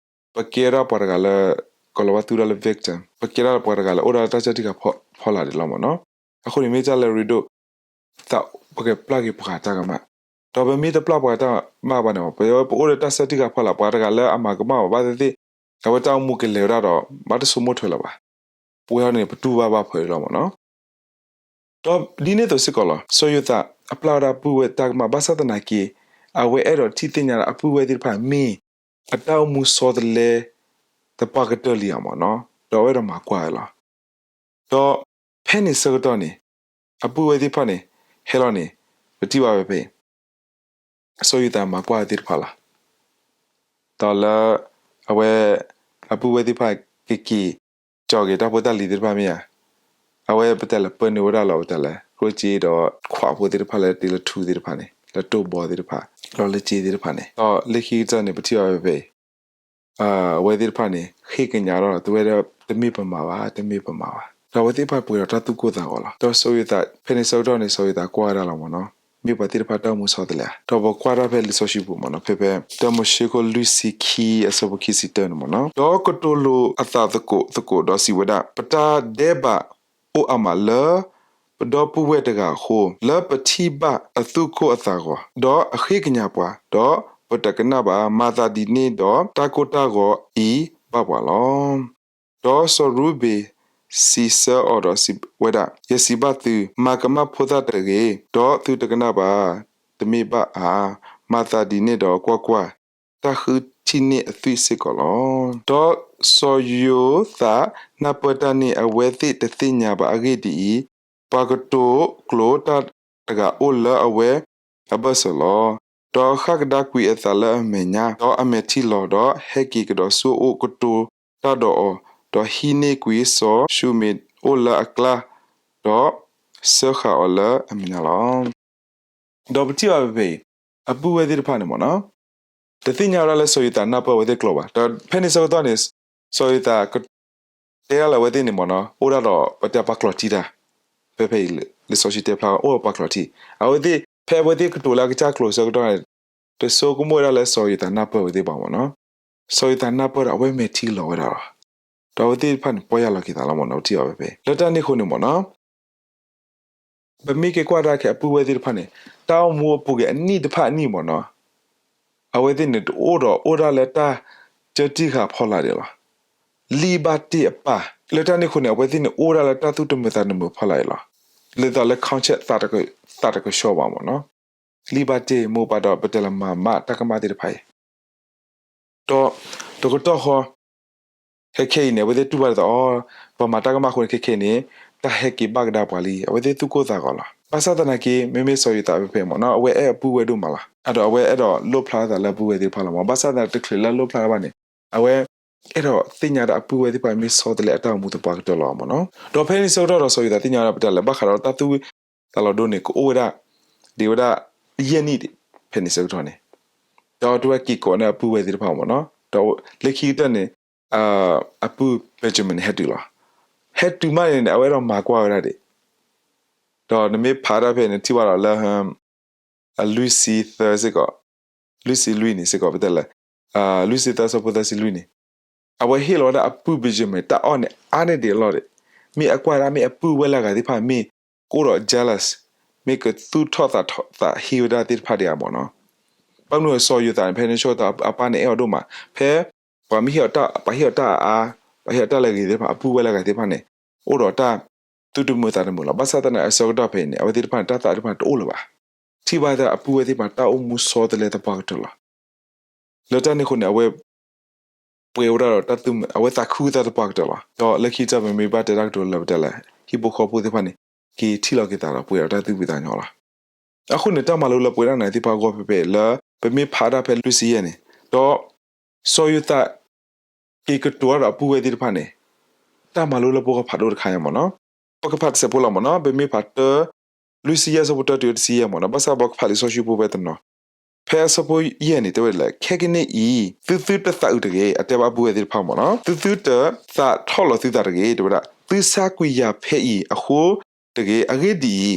ပကဲဒၣ်ပှၤတဂၤလၢ ကီၤလၤဝါသူဒၣ်လၢ victim, ပကဲဒၣ်ပှၤတဂၤလၢအိၣ်ဒီးတၢ်စၢတံၢ်ဃာ်ဖီလာ်ဒံးလီၤမ့ၢ်နီၤ. အဃိန့ၣ်မ့ၢ်တၢ်လၢအရ့ဒိၣ် သးပကပျၢ်က့ၤပှၤဂၤတၢ်ကမၣ်, ဒီးပမ့ၢ်တပျၢ်ပှၤဂၤတၢ်ကမၣ်ဘၣ်န့ၣ် ပ ပအိၣ်ဒီးတၢ်စၢတံၢ်ဃာ်ဖီလာ် ပှၤတဂၤလၢအမၤကမၣ်ဘၣ်သ့ၣ်သ့ၣ် အဝဲတၢ်အိၣ်မူကလဲၤဝဲဒၣ်ဒီး ဘၣ်တဆိကမိၣ်ထွဲလၢၤဘၣ်. ပဝဲဟီန့ၣ် ပတူၢ်ဘၣ်ဘၣ်ဖှဲးလီၤမ့ၢ်နီၤ. ဒီးဒ်န့ၣ်အသိးစ့ၢ်ကီးလီၤ. စီၤယိၤသးအပျၢ်ဝဲဒၣ်ပုၢ်ဝဲၢ်တၢ်ကမၣ် ဘၣ်ဆၣ်သနာ်က့ အဝဲအဲၣ်ဒိးထံၣ်သ့ၣ်ညါလၢအပုၢ်ဝဲၢ်သ့ၣ်တဖၣ်မ့ၢ် အတၢ်အိၣ်မူဆီတလဲသပှၢ်ကတၢၢ်လံဧါမ့ၢ်နီၤ, ဒီးအဝဲအဲၣ်ဒိးမၤကွၢ်ဝဲလီၤ. ဒီးဖဲန့ၣ်ဆၢကတီၢ်န့ၣ် အပုၢ်ဝဲၢ်သ့ၣ်တဖၣ်န့ၣ် ဟဲလီၤန့ၣ် ပထံၣ်ဘၣ်ဝဲဖဲ စီၤယိၤသးမၤကွၢ်ဝဲသ့ၣ်တဖၣ်လီၤ. ဒီးလၢ အဝဲ အပုၢ်ဝဲၢ်သ့ၣ်တဖၣ်ကက့ၤ ကၠီက့ၤတၢ်ဖိတၢ်လံၤသ့ၣ်တဖၣ်မ့ၢ်ဧါ, အဝဲပတဲလၢပၢနုာ်ဝဲဒၣ်လီၤ ပတဲလၢ ကျိၣ်စ့ဒီးခွးဖိသ့ၣ်တဖၣ်လၢတ့လၢထူသ့ၣ်တဖၣ်န့ၣ် လၢတိၢ်ဘီသ့ၣ်တဖၣ် ဒီးလၢစ့သ့ၣ်တဖၣ်န့ၣ် ဒီးလၢခံကတၢၢ်န့ၣ် ပထံၣ်ဘၣ်ဝဲဖဲအံၤ အဝဲသ့ၣ်တဖၣ်န့ၣ် ဃ့ကညးဒီး တဝဲဒၣ်တမ့ၢ်ပမၤဘၣ် တမ့ၢ်ပမၤဘၣ် ဒီးအဝဲသ့ၣ်တဖၣ်ပှဲၤဒီးတၢ်သူၣ်ကိၢ်သးဂီၤလီၤ. ဒီးစီၤယိၤသး ဖဲန့ၣ်ဆၢကတီၢ်န့ၣ် စီၤယိၤသးကွၢ်ဝဲဒၣ်လီၤမ့ၢ်နီၤ, မ့ၢ်ပှၤသ့ၣ်တဖၣ်တၢ်အိၣ်မူဆီတလဲဧါ. ဒီးပကွၢ်တၢ်ဖဲလံာ်စီဆှံပူၤမ့ၢ်နီၤ, ဖဲဖဲ တၢမိၤၡ့ခိၣ်လွံၢ်ဆံခံအဆၢဖိခံဆံတၢန့ၣ်မ့ၢ်နီၤ, ဒီးကတိၤလိာ်အသးသကိးသကိးဒီးစံးဝဲဒၣ်, ပတၢ်ဒဲးဘးအိၣ်အါမးလၢ ပဒီပုၢ်ဝဲၢ်တဂၤအဃိ, လၢပထံၣ်ဘၣ်အသူၣ်ကိၢ်အသးဂီၤ, ဒီးအဃ့ကညးပှၤ, ဒီးပတကနၣ်ဘၣ်. မၤသးဒ်န့ၣ်ဒီး တၢ်ကိၢ်တၢ်ဂီၤအံၤဘၣ်ပှၤလီၤ. ဒီးစီၤရူဘ့ၣ်စံးဆၢအီၤဒီးစံးဝဲဒၣ်, ယစံးဘၣ်သု, မၤကမၣ်ဖိသၣ်တဂ့ၤ, ဒီးသုတကနၣ်ဘၣ်, တမ့ၢ်ဘၣ်ဧါ. မၤသးဒ်န့ၣ်ဒီး ကွၢ်ကွၢ်, တၢ်ဃုထံၣ်န့ၢ်အသွံၣ်စ့ၢ်ကီးလီၤ. ဒီးစီၤယိၤသးနၢ်ပၢၢ်တၢ်န့ၣ် အဝဲသ့ၣ်တသ့ၣ်ညါဘၣ်. အဂ့ၢ်ဒ်အံၤ, ပှၤကတိၤကျိာ်တၢ်တဂၤအိၣ်လၢအဝဲအဘၢၣ်စၢၤလီၤ. ဒီးဃၣ်ကဒါကွံာ်အသးလၢအမဲာ်ညါ, ဒီးအမဲာ်ထံလီၤ, ဒီးဟဲက့ၤကဒီးဆူအအိၣ်ကတိၤတၢ်ဒီးအီၤ, ဒီးဟံးန့ၢ်ကွံာ်စီၤၡူမ့းအိၣ်လၢအကျါ, ဒီးစၢဃာ်အီၤလၢအမဲာ်ညါလီၤ. ဒီးပထံၣ်ဘၣ်ဖဲဖဲအံၤ, အပုၢ်ဝဲၢ်သ့ၣ်တဖၣ်န့ၣ်မ့ၢ်နီၤ, တသ့ၣ်ညါဝဲဒၣ်လၢစီၤယိၤသးနၢ်ပၢၢ်အဝဲသ့ၣ်ကျိာ်ဘၣ်. ဒီးဖဲန့ၣ်ဆၢကတီၢ်န့ၣ်, စီၤယိၤသးက တဲဒၣ်လၢအဝဲသ့ၣ်န့ၣ်မ့ၢ်နီၤ, အိၣ်ဒၣ်ဒီးပတဲပှၤကျိာ်ထံတၢ်, ဖဲဖဲအံၤလံာ်စီဆှံတဲဖျါ အိၣ်ဒီးပှၤကျိာ်ထံ, အဝဲသ့ၣ် ဖဲအဝဲသ့ၣ်ကတိၤလၢအကစၢ်ကျိာ်ဆၢကတီၢ်န့ၣ်, တဆိကမိၣ်ဝဲဒၣ်လၢစီၤယိၤသးနၢ်ပၢၢ်အဝဲသ့ၣ်ဘၣ်မ့ၢ်နီၤ, စီၤယိၤသးနၢ်ပၢၢ်ဒီးအဝဲမဲာ်ထံလီၤဝဲဒၣ်လီၤ. ဒီးအဝဲသ့ၣ်တဖၣ်န့ၣ် ပီၢ်ယၢ်လီၤက့ၤသးလီၤမ့ၢ်နီၤ, ပထံၣ်အီၤဖဲဖဲ လၢတၢ်န့ၣ်အဃိန့ၣ်မ့ၢ်နီၤ ပမ့ၢ်က့ၤကွၢ်တၢ်ခဲအပုၢ်ဝဲၢ်သ့ၣ်တဖၣ်န့ၣ်, တၢ်အိၣ်မူအပူၤကွံာ်အနံၣ်တဖၣ်အနံၣ်မ့ၢ်နီၤ, အဝဲသ့ၣ်န့ၣ်တအိၣ်ဒီးအိၣ်ဒၣ်လၢတၢ်ကၢတံၢ်ဃာ်ဖီလာ်ဒံးလီၤ. လံာ်ဘၣ်တ့ၢ်အပၢ်, လၢတၢ်န့ၣ်အဃိန့ၣ် အဝဲသ့ၣ်န့ၣ်အိၣ်ဒၣ်လၢတၢ်သူၣ်တမုာ်သးတမုာ်ဖီလာ်ဒံးလီၤ. လၢသးလၢ conscience သးတကဆှီဘၣ်မ့ၢ်နီၤ, လံာ်ဘၣ်တ့ၢ်မိၢ်ပၢ်ဒီးပတဲလၢမၤမးတၢ်ကမၣ်သ့ၣ်တဖၣ်အံၤ ဒီးတကတီၢ်ဃီ ခဲခဲအံၤန့ၣ် အဝဲသ့ၣ်တူၢ်ဘၣ်ဒ်သိး ပှၤမၤတၢ်ကမၣ်အဃိန့ၣ် ခဲခဲအံၤန့ၣ် တၢ်ဟဲက့ၤဘၣ်ကဒါပှၤလံ, အဝဲသ့ၣ်သူၣ်ကိၢ်သးဂီၤလီၤ. ဘၣ်ဆၣ်သနာ်က့ မ့မ့ၢ်စီၤယိၤသးဖဲဖဲမ့ၢ်နီၤ အဝဲအဲၣ်အပုၢ်ဝဲၢ်ဒိၣ်မးလီၤ. အဒီးအဝဲအဲၣ်ဒိးလိၣ်ဖျါအသးလၢအပုၢ်ဝဲၢ်သ့ၣ်တဖၣ်လီၤမ့ၢ်. ဘၣ်ဆၣ်သနာ်က့ တချုးလၢအလိၣ်ဖျါဘၣ်န့ၣ် အဝဲ အဲၣ်ဒိးသ့ၣ်ညါဒၣ်အပုၢ်ဝဲၢ်သ့ၣ်တဖၣ်မ့ၢ်ဆီတလဲအတၢ်အိၣ်မူသပှၢ်ကတၢၢ်လီၤမ့ၢ်နီၤ. ဒီးဖဲန့ၣ်ဆၢကတီၢ်ဒီးစီၤယိၤသးသ့ၣ်ညါဝဲဒၣ်ပတဲလဲၣ် ဘၣ်ဃးဒီးတၢ်သူၣ်ဝံၣ်သးလီၤဒိန့ၣ် ကအိၣ်ဝဲဒၣ်ဒံးဝဲဒၣ်ယဲၢ်နံၣ်ဖဲန့ၣ်ဆၢကတီၢ်န့ၣ် ဒီးတုၤဝဲက့ၤကိးန့ၢ်အပုၢ်ဝဲၢ်သ့ၣ်တဖၣ်မ့ၢ်နီၤ ဒီးလၢခံကတၢၢ်န့ၣ် အပုၢ် Benjamin န့ၣ် ဟဲတုၤလီၤ. ဟဲတုၤမးန့ၣ်န့ၣ် အဝဲအဲၣ်ဒိးမၤကွၢ်ဝဲဒၣ်ဒံး ဒီးနမ့ၢ်ဖးဒၣ်ဖဲန့ၣ် ထံၣ်ဘၣ်ဒီးလၢ အလွံၢ်ဆံသၢစ့ၢ်ကီး, လွံၢ်ဆံလွံၢ်န့ၣ်စ့ၢ်ကီး ပတဲလဲၣ်, လွံၢ်ဆံသၢဆၢဖိသၢဆံလွံၢ်န့ၣ်, အဝဲဟ့ၣ်လီၤဝဲဒၣ်အပုၢ် Benjamin တၢ်အီၣ်န့ၣ်အါန့ၢ်ဒံးအလီၢ်ဒံး, မ့ၢ်အကွၢ်ဒၣ်မ့ၢ်အပုၢ်ဝဲၢ်လၢအဂၤသ့ၣ်တဖၣ် မ့ၢ်ကအိၣ်ဒီး jealous, မ့ၢ်ကသူၣ်ထီၣ်သးထီၣ်သးဟ့ဝဲဒၣ်သ့ၣ်တဖၣ်ဒံးဧါမ့ၢ်နီၤ. ဘၣ်မနုၤစီၤယိၤသးန့ၣ် ဖဲန့ၣ်ဆၢကတီၢ် အပၢ်န့ၣ်အဲၣ်အီၤဒိၣ်မး, ဖဲ ပှၤမ့ၢ်ဟ့ၣ်အီၤတၢ် ပှၤဟ့ၣ်အီၤတၢ်အါအါ, ပှၤဟ့ၣ်အီၤတၢ်လၢအဂ့ၤသ့ၣ်တဖၣ် အပုၢ်ဝဲၢ်လၢအဂၤသ့ၣ်တဖၣ်န့ၣ် အိၣ်ဒီးတၢ်သူၣ်တမုာ်သးတမုာ်လီၤ. ဘၣ်ဆၣ်သနာ်က့အဆၢကတီၢ်ဖဲအံၤန့ၣ် အဝဲသ့ၣ်တဖၣ်န့ၣ် တၢ်သးသ့ၣ်တဖၣ်န့ၣ်တအိၣ်လၢၤဘၣ်. ထံၣ်ဘၣ်သးအပုၢ်ဝဲၢ်သ့ၣ်တဖၣ်တၢ်အိၣ်မူဆီတလဲသပှၢ်ကတၢၢ်လီၤ. လၢတၢ်န့ၣ်အဃိန့ၣ် အဝဲ ပှဲၤဝဲဒၣ်ဒီးတၢ်သူၣ်မုာ် အဝဲသးခုသးသပှၢ်ကတၢၢ်လီၤ. ဒီးလၢခံကတၢၢ်ပမ့ၢ်ဘၣ်တဲတၢ်ကတိၤလၢပတဲလဲၣ် ဟံၣ်ဖိဃီဖိသ့ၣ်တဖၣ်န့ၣ် က့ၤထံၣ်လီၤက့ၤသးဒီးပှဲၤဒီးတၢ်သူၣ်ဖှံသးညီလီၤ. အဃိန့ၣ် တၢ်မၤလိလၢပှဲၤဒၣ်နၤသ့ၣ်တဖၣ်အဂီၢ်ဖဲဖဲလၢ ပမ့ၢ်ဖးဒၣ်ဖဲလွံၢ်ဆံယဲၢ်န့ၣ်, ဒီး စီၤယိၤသး က့ၤကတိၤတၢ်ဒီးအပုၢ်ဝဲၢ်သ့ၣ်တဖၣ်န့ၣ် တၢ်မၤလိလၢပဂီၢ်ဖးဒိၣ်တခါညါမ့ၢ်နီၤ. ပကဖးတစဲးဖိလီၤမ့ၢ်နီၤ, ပမ့ၢ်ဖးတၢ လွံၢ်ဆံယဲၢ် အဆၢဖိတၢတုၤတဆံယဲၢ်မ့ၢ်နီၤ, ဘၣ်ဆၣ်ပကဖးလံာ်စီဆှံဖိဖဲတနီၤ, ဖဲအဆၢဖိယဲၢ်န့ၣ် တဲဝဲဒ်လဲၣ်, ခဲကနံၣ်အံၤ သုသုတသးအုးတဂ့ၤ, အတဲဘၣ်အပုၢ်ဝဲၢ်သ့ၣ်တဖၣ်မ့ၢ်နီၤ, သုသုတသးထီၣ်လီၤသုသးတဂ့ၤ, တဲဝဲဒၣ်, သုဆါကွံာ်ယၤဖဲအံၤအဃိတဂ့ၤ, အဂ့ၢ်ဒ်အံၤ,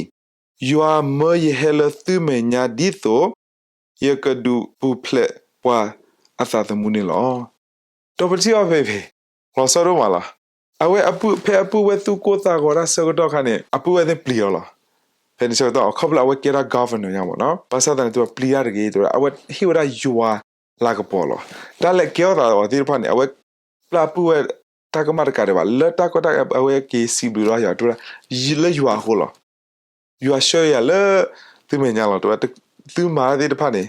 ယွၤမၢယဟဲလၢသုမဲာ်ညါဒ်သိး ယကဒုးပူၤဖျဲးပှၤအသးသမူန့ၣ်လီၤ. ဒီးပထံၣ်အီၤဖဲဖဲ လီၤဆီဒိၣ်မးလီၤ. အဝဲအပုၢ် ဖဲအပုၢ်ဝဲၢ်သူၣ်ကိၢ်သးဂီၤတၢ်ဆၢကတီၢ်ခါန့ၣ် အပုၢ်ဝဲၢ်သ့ၣ်ပျံၤအီၤလီၤ. ဖဲန့ၣ်ဆၢကတီၢ် ခီဖျိလၢအဝဲကဲဒၣ် governor ညါမ့ၢ်နီၤ, ဘၣ်ဆၣ်သနာ်က့ ပျံၤတၢ်တဂ့ၤ တဲဝဲဒၣ်, အဝဲဟ့ၣ်ဝဲဒၣ်ယွၤလၤကပီၤလီၤ. တၢ်လဲၤကဲထီၣ်သးအီၤသ့ၣ်တဖၣ်န့ၣ် အဝဲပျၢ်ပုၢ်ဝဲၢ်တၢ်ကမၣ်တကးဒံးဘၣ်, လၢတၢ်ကီတၢ်အဝဲက့ၤစံးဘျုးလီၤယွၤ တဲဝဲဒၣ်, လၢယွၤအဃိလီၤ. ယွၤဆှၢယၤလၢသုမဲာ်ညါလီၤ တဲဝဲဒၣ်, သုမၤတၢ်သ့ၣ်တဖၣ်န့ၣ်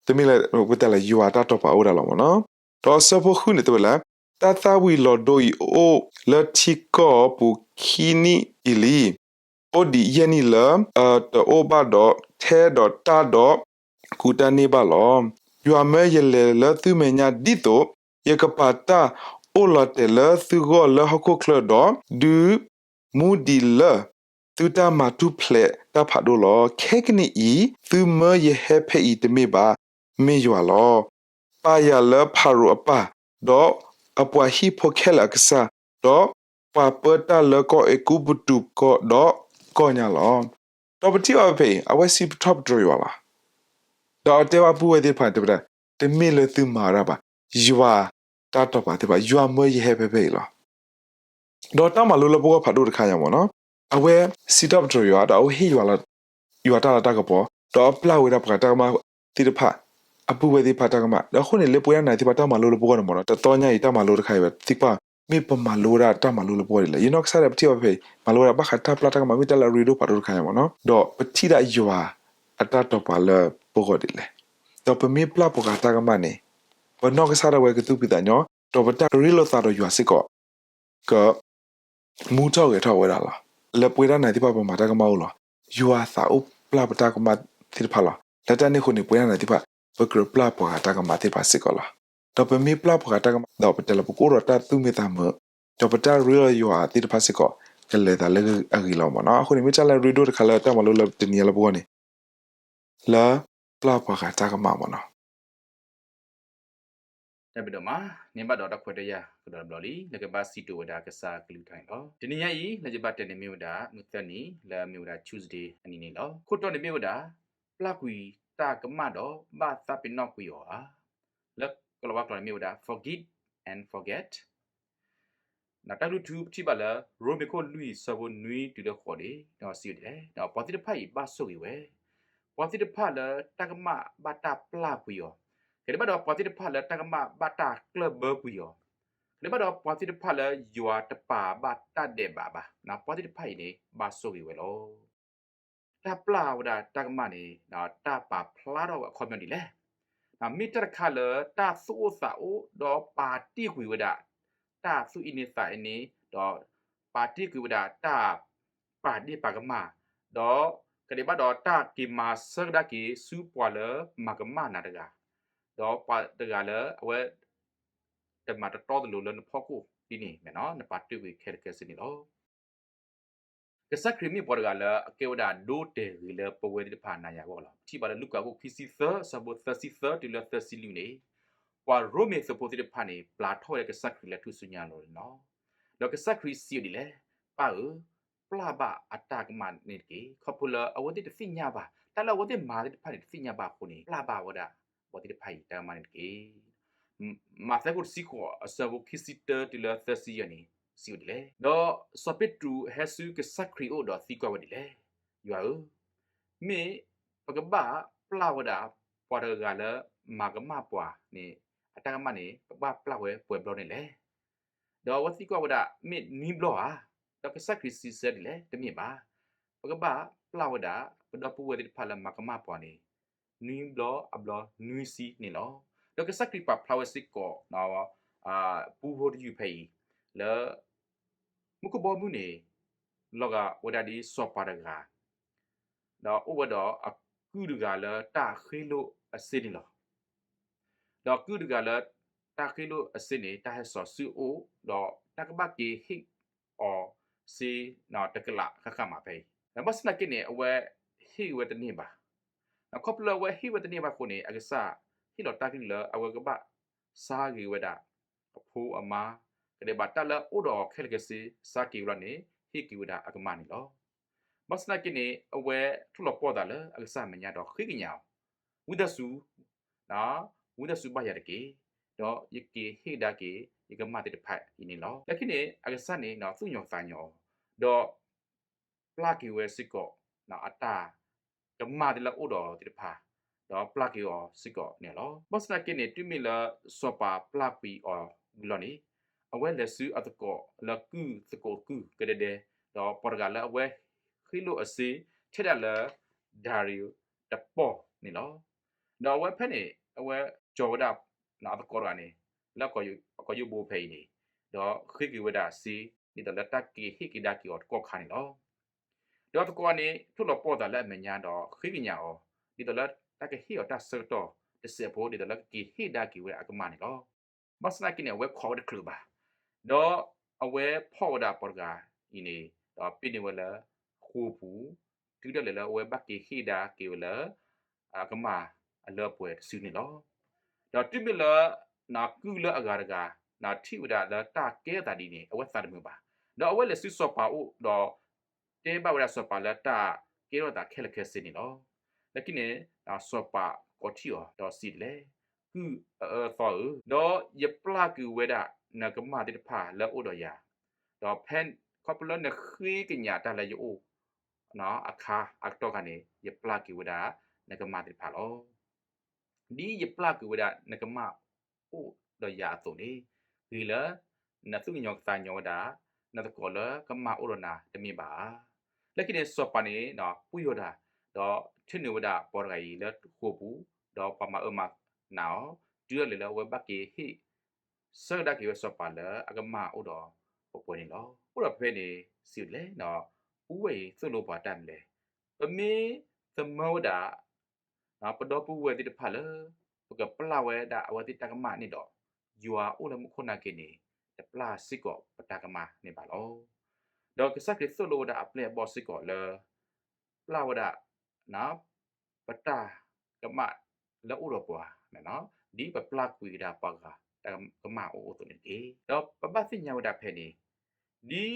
တမ့ၢ်လၢ ပတဲလၢယွၤတၢ်တိာ်ပာ်အိၣ်ဒၣ်လီၤမ့ၢ်နီၤ. ဒီးအဆၢဖိဃုန့ၣ်တဲဝဲလၢ တၢ်သၣ်ဝံၤလီၤဒိအံၤအိၣ်လၢထံကီၢ်ပူၤခံနံၣ်အံၤလံ, အိၣ်ဒံးယဲၢ်နံၣ်လၢ တအိၣ်ဘၣ်ဒီးထဲဒီးတၢ်ဒီးကူးတၢ်န့ၢ်ဘၣ်လီၤ. ယွၤမၢယလဲၤလၢသုမဲာ်ညါဒ်သိး ယကပာ်တၢ်အိၣ်လီၤတဲာ်လၢသုဂီၢ်လၢဟီၣ်ခိၣ်ချၢဒီး ဒုးမူဒံးလၢသုတၢ်မၤထူၣ်ဖျဲးတၢ်ဖးဒိၣ်လီၤ. ခဲကနံၣ်အံၤ သုမၢယဟဲဖဲအံၤတမ့ၢ်ဘၣ်, မ့ၢ်ယွၤလီၤ. ပာ်ယၤလၢဖၤရိၤအပၢ်, ဒီးအပှၤဟံၣ်ဖိခဲလၢာ်အကစၢ်, ဒီးပှၤပၢတၢ်လၢကီၢ်အဲၤကူပတူးဒီးကီၢ်ညါလီၤ. ဒီးပထံၣ်ဘၣ်ဖဲအံၤ အဝဲစံးထီၣ်ပတြၢၤယွၤလီၤ. ဒီးအတဲဘၣ်ပုၢ်ဝဲၢ်သ့ၣ်တဖၣ်န့ၣ် တဲဝဲဒၣ်, တမ့ၢ်လၢသုမၤဝဲဒၣ်ဘၣ်, ယွၤတၢ်တိာ်ပာ်သ့ၣ်တဖၣ်, ယွၤမၢယဟဲဖဲဖဲအံၤလီၤ. ဒီးတၢ်မၤလိလၢပဂီၢ်ဖးဒိၣ်တခါညါမ့ၢ်နီၤ, အဝဲစံးထီၣ်ပတြၢၤယွၤ ဒီးအဝဲဟ့ၣ်ယွၤလီၤ ယွၤတၢ်လၤတၢ်ကပီၤ, ဒီးအပျၢ်ဝဲဒၣ်ပှၤတၢ်ကမၣ်သ့ၣ်တဖၣ်, အပုၢ်ဝဲၢ်သ့ၣ်တဖၣ်တၢ်ကမၣ်. ဒီးအဃိန့ၣ် လၢပဝဲဒၣ်နၤသ့ၣ်တဖၣ်တၢ်မၤလိလၢပဂီၢ်န့ၣ်မ့ၢ်နီၤ, တသီညါအံၤတၢ်မၤလိတခါအံၤဝဲ သံကွၢ် မ့ၢ်ပမၤလိဝဲဒၣ်တၢ်မၤလိလၢပဂီၢ်ဒ်လဲၣ်. ယနီၢ်ကစၢ်ဒီးပထံၣ်ဘၣ်ဖဲအံၤ မၤလိဝဲဒၣ်ဘၣ်ဃးတၢ်ပျၢ်တၢ်ကမၣ် မ့ၢ်တၢ်လၢအရ့ဒိၣ်ဖးဒိၣ်တခါညါမ့ၢ်နီၤ, ဒီးပထံၣ်ဒၣ်ယွၤအတၢ်တိာ်ပာ်လၢပဂီၢ်ဒ်လဲၣ်. ဒီးပမ့ၢ်ပျၢ်ပှၤဂၤတၢ်ကမၣ်န့ၣ် ပနီၢ်ကစၢ်ဒၣ်ဝဲကသူၣ်ဖှံသးညီ, ဒီးပတၢ်ရ့လိာ်သးဒီးယွၤစ့ၢ်ကီး က မူထီၣ်ဂဲၤထီၣ်ဝဲဒၣ်လီၤ. လၢပဝဲဒၣ်နၤသ့ၣ်တဖၣ်ပမၤတၢ်ကမၣ်အိၣ်လီၤ. ယွၤသးအိၣ်ပျၢ်ပတၢ်ကမၣ်သ့ၣ်တဖၣ်လီၤ. လၢတၢ်န့ၣ်အဃိန့ၣ် ပဝဲဒၣ်နၤသ့ၣ်တဖၣ် ပကြၢးပျၢ်ပှၤဂၤတၢ်ကမၣ်သ့ၣ်တဖၣ်စ့ၢ်ကီးလီၤ. ဒီးပမ့ၢ်ပျၢ်ပှၤဂၤတၢ်ကမၣ် ဒီးပတဲလၢပကအိၣ်ဒီးတၢ်သူၣ်မံသးမုာ်, ဒီးပတၢ်ရ့လိာ်ယွၤသ့ၣ်တဖၣ်စ့ၢ်ကီး ကလဲၤသးလၢအဂ့ၤလီၤမ့ၢ်နီၤ. အဃိန့ၣ် မ့ၢ်တၢ်လၢအရ့ဒိၣ်တခါလၢတၢ်မၤလိလၢတနံၤညါလၢပဂီၢ်န့ၣ် လၢပျၢ်ပှၤဂၤတၢ်ကမၣ်မ့ၢ်နီၤ. တၢ်ဘျုးဒိၣ်မး, န့ၢ်ဘၣ်ဒီးတၢ်ခွဲးတၢ်ယာ်ကဒီးတဘျီလံ လၢကဘၣ်စံးကတိၤဝဲဒၣ်ကစၢ်ကလုၢ်ကထါန့ၣ်လီၤ. တနံၤညါအံၤ လၢယဘၣ်တဲန့ၣ်မ့ၢ်ဝဲဒၣ် မုၢ်သၢနံၤ လၢအမ့ၢ်ဝဲဒၣ် Tuesday အနံၤန့ၣ်လီၤ. ခိၣ်တီန့ၣ်မ့ၢ်ဝဲဒၣ် ပျၢ်ကွံာ်တၢ်ကမၣ်ဒီးဘၣ်သးပ့ၤနီၣ်ကွံာ်အီၤဧါ. လၢကလီၤဝါကျိာ်န့ၣ်မ့ၢ်ဝဲဒၣ် forgive and forget. တၢ်ကလုၢ်ထူပထံၣ်ဘၣ်လၢ ရိမ့ၤခိၣ်လွံၢ်ဆၢဖိနွံတုၤလၢဃိးန့ၣ် ဒီးစံးဝဲဒ်လဲၣ်, ဒီးပှၤသ့ၣ်တဖၣ်အံၤဘၣ်ဆိၣ်ဂ့ၤဝဲ, ပှၤသ့ၣ်တဖၣ်လၢတၢ်ကမၣ်ဘၣ်တၢ်ပျၢ်ကွံာ်အီၤ, ကဒဲးဘၣ်ဒီးပှၤသ့ၣ်တဖၣ်လၢတၢ်ကမၣ်ဘၣ်တၢ်ကျၢၢ်ဘၢကွံာ်အီၤ, ကဒဲးဘၣ်ဒီးပှၤသ့ၣ်တဖၣ်လၢယွၤတပာ်ဘၣ်တၢ်ဒဲးဘးဘၣ်, ပှၤသ့ၣ်တဖၣ်အံၤန့ၣ် ဘၣ်ဆိၣ်ဂ့ၤဝဲလီၤ. တၢ်ပျၢ်ဝဲဒၣ်တၢ်ကမၣ်န့ၣ် တၢ်ပာ်ဖျါထီၣ်ဝဲအခီပညီဒ်လဲၣ်. မ့ၢ်တၢ်တခါလၢတၢ်သူၣ်အိၣ်သးအိၣ် ဒီးပာ်တ့ၢ်ကွံာ်ဝဲဒၣ် တၢ်သူၣ်အ့န့သးအ့န့, ဒီးပာ်တ့ၢ်ကွံာ်ဝဲဒၣ်တၢ်ပာ်ဒ့ၣ်ပာ်ကမၣ်, ဒီးကဒဲးဘၣ်ဒီးတၢ်က့ၤမၤဆၢကဒါက့ၤဆူပှၤလၢမၤကမၣ်နၤတဂၤ, ဒီးပှၤတဂၤလၢအဝဲ တမၤတတီတလိၤလၢနဖီခိၣ်ဒ်န့ၣ်မ့ၢ်နီၤ, နပာ်တ့ၢ်ကွံာ်ခဲလၢာ်ခဲဆ့န့ၣ်လီၤ. ကစၢ်ခရံာ်မ့ၢ်ပှၤတဂၤလၢအကဲဝဲဒၣ်ဒိတဲာ်ဂ့ၤလၢပဝဲသ့ၣ်တဖၣ်နၤယၤအဂီၢ်လီၤ. ပထံၣ်ဘၣ်လၢလူၤကၣ်အခိၣ်ခံဆံသၢ အဆၢဖိသၢဆံသၢတုၤလၢသၢဆံလွံၢ်န့ၣ်, ပှၤရိမ့ၤသုးဖိသ့ၣ်တဖၣ်န့ၣ် ပျၢ်ထီၣ်ဝဲဒၣ်ကစၢ်ခရံာ်လၢထူၣ်စုညါအလီၢ်န့ၣ်လီၤ. ဒီးကစၢ်ခရံာ်စံးဝဲဒ်လဲၣ်, ပၢ်ဧၢ, ပျၢ်ဘၣ်အတၢ်ကမၣ်န့ၣ်တက့ၢ်. ခီဖျိလၢအဝဲသ့ၣ်တသ့ၣ်ညါဘၣ်, တၢ်လၢအဝဲသ့ၣ်မၤသ့ၣ်တဖၣ်န့ၣ် တသ့ၣ်ညါဘၣ်အဃိန့ၣ် ပျၢ်ဘၣ်ဝဲဒၣ်ပှၤသ့ၣ်တဖၣ်အံၤတၢ်ကမၣ်န့ၣ်တက့ၢ်. မးသဲခိၣ်တဆံဃိး အဆၢဖိခံဆံတၢတုၤလၢသၢဆံယဲၢ်န့ၣ် စံးဝဲဒ်လဲၣ်, ဒီးစီၤပ့းတရူးဟဲဆူကစၢ်ခရံာ်အအိၣ်ဒီးသံကွၢ်ဝဲဒ်လဲၣ်, ယွၤဧၢ, မ့ၢ်ပကဘၣ်ပျၢ်ဝဲဒၣ်ပှၤတဂၤလၢမၤကမၣ်ပှၤန့ၣ် အတၢ်ကမၣ်န့ၣ် ပဘၣ်ပျၢ်ဝဲပှဲၤဘျီန့ၣ်လဲၣ်. ဒီးအဝဲသံကွၢ်ဝဲဒၣ် မ့ၢ်နွံဘျီဧါ. ဒီးကစၢ်ခရံာ်စံးဆၢဒ်လဲၣ်, တမ့ၢ်ဘၣ်. ပကဘၣ်ပျၢ်ဝဲဒၣ် ပဒီပုၢ်ဝဲၢ်သ့ၣ်တဖၣ်လၢမၤကမၣ်ပှၤန့ၣ် နွံဘျီအဘျီနွံဆံန့ၣ်လီၤ. ဒီးကစၢ်ခရံာ်ပာ်ဖျါဝဲစ့ၢ်ကီး ပူဖိတယုၢ်ဖဲအံၤ လၢ မူခိၣ်ဘီမုၢ်န့ၣ် လီၤဂာ်ဝဲဒၣ်ဒ်စီၤပၤတဂၤ ဒီးအိၣ်ဝဲဒီးအကုၢ်တဂၤလၢတၢ်ဃ့လိၢ်အစ့န့ၣ်လီၤ. ဒီးအကုၢ်တဂၤလၢတၢ်ဃ့လိၢ်အစ့န့ၣ် တၢ်ဟဲစိာ်ဆူအအိၣ် ဒီးတၢ်ကဘၣ်က့ၤဟ့ၣ်အီၤစ့တကလးဃၣ်ဃၣ်မးဖဲအံၤ. ဒီးဘၣ်ဆၣ်သနာ်က့န့ၣ် အဝဲဟ့ၣ်ဝဲတန့ၢ်ဘၣ်. ဒီးခီဖျိလၢအဝဲဟ့ၣ်ဝဲတန့ၢ်ဘၣ်အဃိန့ၣ် အကစၢ်ဟ့ၣ်လီၤတၢ်ကလုၢ်လၢအဝဲကဘၣ်ဆါဂ့ၤဝဲဒၣ်အဖိအမါ ကဒဲးဘၣ်တၢ်လၢအအိၣ်ဒီးအီၤခဲလၢာ်ခဲဆ့ ဆါက့ၤဝဲလီၤန့ၣ် ဟ့ၣ်က့ၤဝဲဒၣ်အကမၢ်န့ၣ်လီၤ. ဘၣ်ဆၣ်သနာ်က့န့ၣ် အဝဲထိၣ်လီၤပှီၢ်သးလၢအကစၢ်အမဲာ်ညါဒီးဃ့ကညးအီၤ, ဝံသးစူၤ, ဝံသးစူၤဘၣ်ယၤတက့ၢ်. ဒီးယက့ၤဟ့ၣ်ကဒါက့ၤယကမၢ်သ့ၣ်တဖၣ်အံၤန့ၣ်လီၤ. လၢခံန့ၣ် အကစၢ်န့ၣ် သူၣ်ညိးသးညိးအီၤ, ဒီး ပျၢ်က့ၤဝဲစ့ၢ်ကီး အတၢ်ကမၢ်သ့ၣ်လၢအအိၣ်ဒီးအီၤသ့ၣ်တဖၣ်, ဒီးပျၢ်က့ၤအီၤစ့ၢ်ကီးန့ၣ်လီၤ. ဘၣ်ဆၣ်သနာ်က့န့ၣ် တုၤမ့ၢ်လၢစီၤပၤပျၢ်ကွံာ်အီၤဝံၤလီၤန့ၣ် အဝဲလဲၤဆူအသကိးလၢကုၢ်သကိးကုၢ်ကဒဲဒဲ, ဒီးပှၤတဂၤလၢအဝဲဃ့လိၢ်အစ့ ထဲဒၣ်လၢ ဒါရံၤတပီၢ်န့ၣ်လီၤ. ဒီးအဝဲဖဲန့ၣ် အဝဲကၠီၤဝဲဒၣ်အသကိးတဂၤန့ၣ် လၢအကိာ်ယူၢ်ဘိဖဲအံၤန့ၣ်, ဒီးဃ့က့ၤဝဲဒၣ်စ့ ဒ်သိးလၢတၢ်က့ၤဟ့ၣ်က့ၤဒါက့ၤအီၤတကီၢ်ခါန့ၣ်လီၤ. ဒီးအသကိးန့ၣ် ထိၣ်လီၤပှီၢ်သးလၢအမဲာ်ညါဒီးဃ့ကညးအီၤ, ဒ်သိးလၢတၢ်ကဟ့ၣ်အီၤတၢ်ဆၢကတီၢ်တစဲးဖိ ဒ်သိးလၢကက့ၤဟ့ၣ်ဒါက့ၤဝဲအကမၢ်န့ၣ်လီၤ. ဘၣ်ဆၣ်သနာ်က့န့ၣ် အဝဲခိးဝဲတချုးဘၣ်. ဒီးအဝဲဖီၣ်ဝဲဒၣ်ပှၤတဂၤအံၤန့ၣ် ဒီးပ့ၢ်န့ၢ်ဝဲလၢဃိာ်ပူၤ, တုၤဒၣ်လဲာ်လၢအဝဲဘၣ်က့ၤဟ့ၣ်ဒါက့ၤဝဲလၢ အကမၢ်အလၢအပှဲၤတစုန့ၣ်လီၤ. ဒီးတုၤမ့ၢ်လၢ ကုၢ်လၢအဂၤတဂၤ ထံၣ်ဝဲဒၣ်လၢတၢ်ကဲအသးဒ်န့ၣ် အဝဲသးတမုာ်ဘၣ်. ဒီးအဝဲလဲၤဆူစီၤပၤအိၣ်ဒီး တဲဘၣ်ဝဲဒၣ်စီၤပၤလၢတၢ် ကဲထီၣ်သးခဲလၢာ်ခဲဆ့န့ၣ်လီၤ. လၢခံန့ၣ် စီၤပၤကိးထံၣ်အီၤဒီးစံးဒ်လဲၣ်, ကုၢ်အအၢအသီဧၢ, ဒီးယပျၢ်ကွံာ်ဝဲဒၣ်နကမၢ်သ့ၣ်တဖၣ်လၢအအိၣ်ဒီးယၤ, ဒီးဖဲခီဖျိလၢနဃ့ကညးတၢ်လၢယအိၣ်အခါအကတီၢ်ခါန့ၣ် ယပျၢ်ကွံာ်ဝဲဒၣ်နကမၢ်သ့ၣ်တဖၣ်လီၤ. ဒ်ယပျၢ်ကွံာ်ဝဲဒၣ်နကမၢ်အိၣ်ဒီးယၤအသိးန့ၣ်, ဂ့ၤလၢနသူၣ်ကညီၤကသးကညီၤဝဲဒၣ် နသကိးလၢကမၢ်အိၣ်ဒီးနၤတမ့ၢ်ဘၣ်ဧါ. လၢခံန့ၣ်စီၤပၤန့ၣ် ပှံၢ်ဝဲဒၣ်, ဒီးထၢနုာ်ဝဲဒၣ်ပှၤတဂၤအံၤလၢဃိာ်ပူၤ, ဒီးပှၤမၤအၢမၤနးအီၤ, တုၤဒၣ်လဲာ်လၢအဝဲဘၣ်က့ၤဟ့ၣ် ဆၢကဒါက့ၤဝဲစီၤပၤလၢအကမၢ်အိၣ်ဒီးပှၤန့ၣ်လီၤ. အိၣ်ဒီးဖဲန့ၣ် စံးဒ်လဲၣ်, ပူဝဲၢ်အံၤသိၣ်လိပှၤတၢ်ဒ်လဲၣ်, ပမ့ၢ်သမၢဝဲဒၣ် ပဒီပုၢ်ဝဲၢ်သ့ၣ်တဖၣ်လၢ ပကပျၢ်ဝဲဒၣ်အဝဲသ့ၣ်တၢ်ကမၣ်န့ၣ်ဒီး, ယွၤအိၣ်လၢမူခိၣ်နာ်က့န့ၣ် တပျၢ်စ့ၢ်ကီးပတၢ်ကမၣ်န့ၣ်ဘၣ်လီၤ. ဒီးကစၢ်ခရံာ်သိၣ်လိဝဲဒၣ်အပျဲၢ်အဘီၣ်စ့ၢ်ကီးလၢ ပျၢ်ဝဲဒၣ် ပတၢ်ကမၣ်လၢအိၣ်ဒီးပှၤ, ဒ်ပပျၢ်ကွံာ်ကဒါပှၤဂၤတၢ်ကမၣ်အိၣ်အိၣ်အသိးန့ၣ်တက့ၢ်. ဒီးပဘၣ်သ့ၣ်ညါဝဲဒၣ်ဖဲန့ၣ်, ဒ်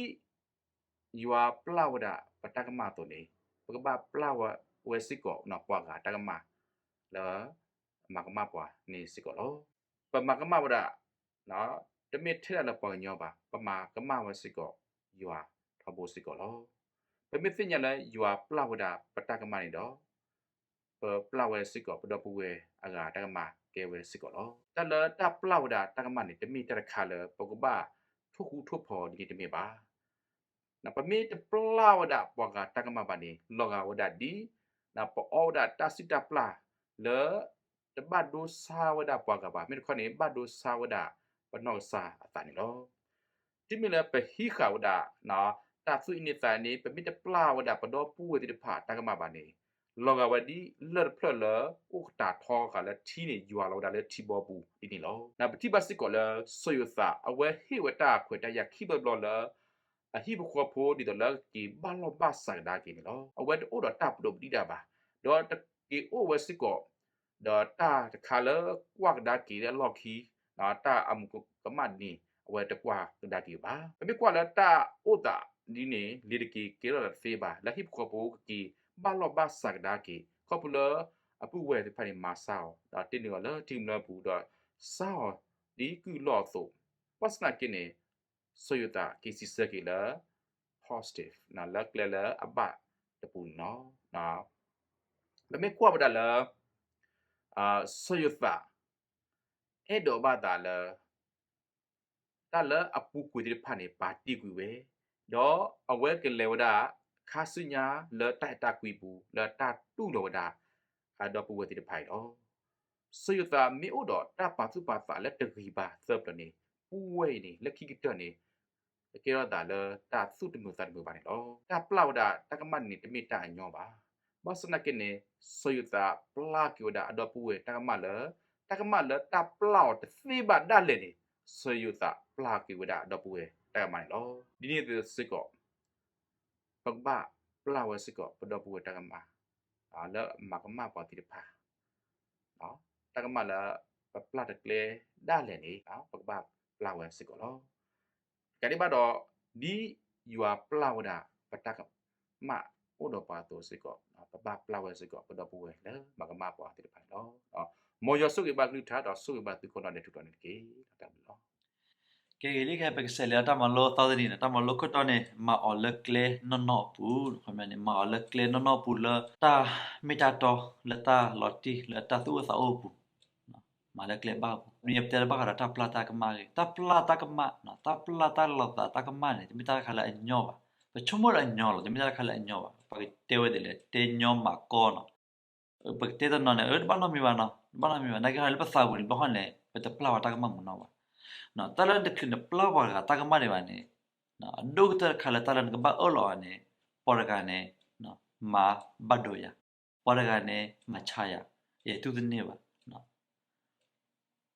ယွၤပျၢ်ဝဲဒၣ်ပတၢ်ကမၣ်အသိးန့ၣ်, ပကဘၣ်ပျၢ်ဝဲစ့ၢ်ကီးပှၤဂၤတၢ်ကမၣ်လၢ မၤကမၣ်ပှၤန့ၣ်စ့ၢ်ကီးလီၤ. ပမၤကမၣ်ဝဲဒၣ် တမ့ၢ်ထဲဒၣ်လၢပှၤကညီဘၣ်, ပမၤကမၣ်ဝဲစ့ၢ်ကီးယွၤထီဘိစ့ၢ်ကီးလီၤ. ပမ့ၢ်သ့ၣ်ညါလၢယွၤပျၢ်ဝဲဒၣ်ပတၢ်ကမၣ်န့ၣ်ဒီး, ပပျၢ်ဝဲစ့ၢ်ကီးပဒီပုၢ်ဝဲၢ်အဂၤတၢ်ကမၣ်ကဲဝဲစ့ၢ်ကီးလီၤ. တၢ်လၢတၢ်ပျၢ်ဝဲဒၣ်တၢ်ကမၣ်န့ၣ် တမ့ၢ်တၢ်တခါလၢပကဘၣ်ထိၣ်ဃူထိၣ်ဖိးဒ်န့ၣ်တမ့ၢ်ဘၣ်. ပမ့ၢ်တပျၢ်ဝဲဒၣ်ပှၤဂၤတၢ်ကမၣ်ဘၣ်န့ၣ် လီၤဂာ်ဝဲဒၣ်ဒ် ပအီၣ်ဝဲဒၣ်တၢ်စုၣ်တၢ်ပျၢ်လၢ တဘၣ်ဒိဆါဝဲဒၣ်ပှၤဂၤဘၣ်, မ့ၢ်တခီန့ၣ် ဘၣ်ဒိဆါဝဲဒၣ်ပနီၢ်ကစၢ်အသးန့ၣ်လီၤ. တုၤမ့ၢ်လၢပဟံးဃာ်ဝဲဒၣ် တၢ်သူၣ်အ့န့သးန့ၣ် ပမ့ၢ်တပျၢ်ဝဲဒၣ်ပဒီပုၢ်ဝဲၢ်သ့ၣ်တဖၣ်တၢ်ကမၣ်ဘၣ်န့ၣ် လီၤဂာ်ဝဲဒ်လၢၢ်တဖျၢၣ်လၢအိၣ်ကတၢ်ထီဃာ်လၢထံန့ၣ် ယွၤလီၤဝဲဒၣ်လၢထံဘီပူၤဒ်န့ၣ်လီၤ. ပထံၣ်ဘၣ်စ့ၢ်ကီးလၢ စီၤယိၤသး အဝဲဟ့ၣ်ဝဲတၢ်ခွဲးတၢ်ယာ်ခံဘျီတဘျီလၢ အဟံၣ်ဖိဃီဖိဒ်သိးလၢကက့ၤဘၣ်လီၢ်ဘၣ်စးကဒါက့ၤန့ၣ်လီၤ. အဝဲတအိၣ်ဒီးတၢ်ပဒိၣ်ပဒံၣ်ဒၣ်ဘၣ်, ဒီးတက့ၤအိၣ်ဝဲစ့ၢ်ကီး ဒီးတၢ်တခါလၢကွၢ်ကဒါက့ၤလၢအလီၢ်ခံ တၢ်အမူးကမၣ်န့ၣ် အဝဲတကွၢ်ကဒါက့ၤဘၣ်. ပမ့ၢ်ကွၢ်လၢတၢ်အိၣ်သးဒ်န့ၣ် လ့ၤတက့ၤကဲထီၣ်သးတသ့ဘၣ်, လၢဟံၣ်ဖိဃီဖိကက့ၤဘၣ်လီၢ်ဘၣ်စးကဒါက့ၤ ခီဖျိလၢအပုၢ်ဝဲၢ်သ့ၣ်တဖၣ်န့ၣ် မၤဆါအီၤ ဒီးတ့န့ၢ်အီၤလၢထံကမျၢၢ်ပူၤ ဒီးဆါအီၤဒ်ကုၢ်လီၢ်အသိး, ဘၣ်ဆၣ်သနာ်က့န့ၣ် စီၤယိၤသးက့ၤစံးဆၢက့ၤလၢ positive လၢကျဲလၢအဘၣ်တပူၤန့ၣ်လီၤ. ပမ့ၢ်ကွၢ်ဝဲဒၣ်လၢ စီၤယိၤသး အဲၣ်ဒိးဘၣ်သးလၢ တၢ်လၢအပူၤကွံာ်သ့ၣ်တဖၣ်န့ၣ် ပာ်တ့ၢ်ကွံာ်ဝဲ, ဒီးအဝဲကလဲၤဝဲဒၣ် ခါဆူညါလၢတၢ်အဲၣ်တၢ်ကွံပူၤ လၢတၢ်တူၢ်လိာ်ဝဲဒၣ် အဒီပုၢ်ဝဲၢ်သ့ၣ်တဖၣ်အံၤလီၤ. စီၤယိၤသးမ့ၢ်အိၣ်ဒီးတၢ်ပာ်သူၣ်ပာ်သးလၢတဂ့ၤဘၣ်သၢပျၢၤန့ၣ် ပူဝဲအံၤန့ၣ် လၢခံကတၢၢ်န့ၣ် ကကဲထီၣ်သးလၢတၢ်သူၣ်တမုာ်သးတမုာ်ဘၣ်န့ၣ်လီၤ. တၢ်ပျၢ်ဝဲဒၣ်တၢ်ကမၣ်န့ၣ် တမ့ၢ်တၢ်အညီဘၣ်. ဘၣ်ဆၣ်သနာ်က့န့ၣ် စီၤယိၤသးပျၢ်က့ၤဝဲဒၣ်အဒီပုၢ်ဝဲၢ်တၢ်ကမၣ်လၢ တၢ်ကမၣ်လၢတၢ်ပျၢ်အီၤတသ့ဘၣ်ဒၣ်လဲာ်န့ၣ် စီၤယိၤသးပျၢ်က့ၤဝဲဒၣ်အဒီပုၢ်ဝဲၢ်တၢ်ကမၣ်န့ၣ်လီၤ. ဒ်န့ၣ်အသိးစ့ၢ်ကီး ပကဘၣ်ပျၢ်ဝဲစ့ၢ်ကီးပဒီပုၢ်ဝဲၢ်တၢ်ကမၣ် လၢမၤကမၣ်ပှၤသ့ၣ်တဖၣ် တၢ်ကမၣ်လၢပပျၢ်တကျဲဒၣ်လဲာ်န့ၣ် ပကဘၣ်ပျၢ်ဝဲစ့ၢ်ကီးလီၤ. တကးဒံးဘၣ်ဒီး ဒ်ယွၤပျၢ်ဝဲဒၣ်ပတၢ်ကမၣ်အိၣ်ဒီးပှၤအသိးစ့ၢ်ကီး ပဘၣ်ပျၢ်ဝဲစ့ၢ်ကီး ပဒီပုၢ်ဝဲၢ်လၢမၤကမၣ်ပှၤသ့ၣ်တဖၣ်န့ၣ်လီၤ. မ်ယွၤဆိၣ်ဂ့ၤဘၣ်ကလုၢ်ကထါ ဒီးဆိၣ်ဂ့ၤဘၣ်သုကိးနီၢ်ဒဲးထူးတီၤန့ၣ်တက့ၢ်. တၢ်ဘျုးလီၤ. ကဲဂ့ၤလံ ခဲအံၤပကစးလဲၤဒီးတၢ်မၤလိသီတနံၤန့ၣ် တၢ်မၤလိခိၣ်တီန့ၣ် မၤအီၤလၢကျဲနီၢ်နီၢ်အပူၤ, မ့ၢ်မၤအီၤလၢကျဲနီၢ်နီၢ်အပူၤလၢတၢ်မ့ၢ်တၢ်တီ လၢတၢ်လီၤတံၢ် လၢတၢ်သူၣ်အိၣ်သးအိၣ်အပူၤ မၤလၢကျဲဘၣ်အပူၤ, မ့ၢ်ပတဲလၢဘၣ်ဃးဒီးတၢ်ပျၢ်တၢ်ကမၣ်ဂ့ၤ, တၢ်ပျၢ်တၢ်ကမၣ်, တၢ်ပျၢ်တၢ်လီၤသးတၢ်ကမၣ်န့ၣ် တမ့ၢ်တၢ်တခါလၢအညီဘၣ်. ပဆိကမိၣ်လၢအညီလီၤ, တမ့ၢ်တၢ်တခါလၢအညီဘၣ်. ပကတဲဝဲဒ်လဲၣ်, တဲညီမၤကီနီၤ. ပကတဲတနီၤန့ၣ် အၢ တဘၣ်နီတမံၤဘၣ်နီၤ, တဘၣ်နီတမံၤဘၣ်. နာ်က့ဟီန့ၣ် လၢပသးပူၤန့ၣ် ဘၣ်ဃီန့ၣ် ပတပျၢ်ဝဲတၢ်ကမၣ်မုၢ်နီၢ်ဘၣ်. တၢ်လၢနတချုးနပျၢ်ပှၤတဂၤတၢ်ကမၣ်ဒံးဘၣ်န့ၣ် အဒိၣ်ကတၢၢ်တခါလၢတၢ်လၢနကဘၣ်အၢၣ်လီၤအီၤန့ၣ် ပှၤတဂၤန့ၣ် မၤဘၣ်ဒိယၤ, ပှၤတဂၤန့ၣ် မၤဆါယၤ, ယတူၢ်တန့ၢ်ဘၣ်.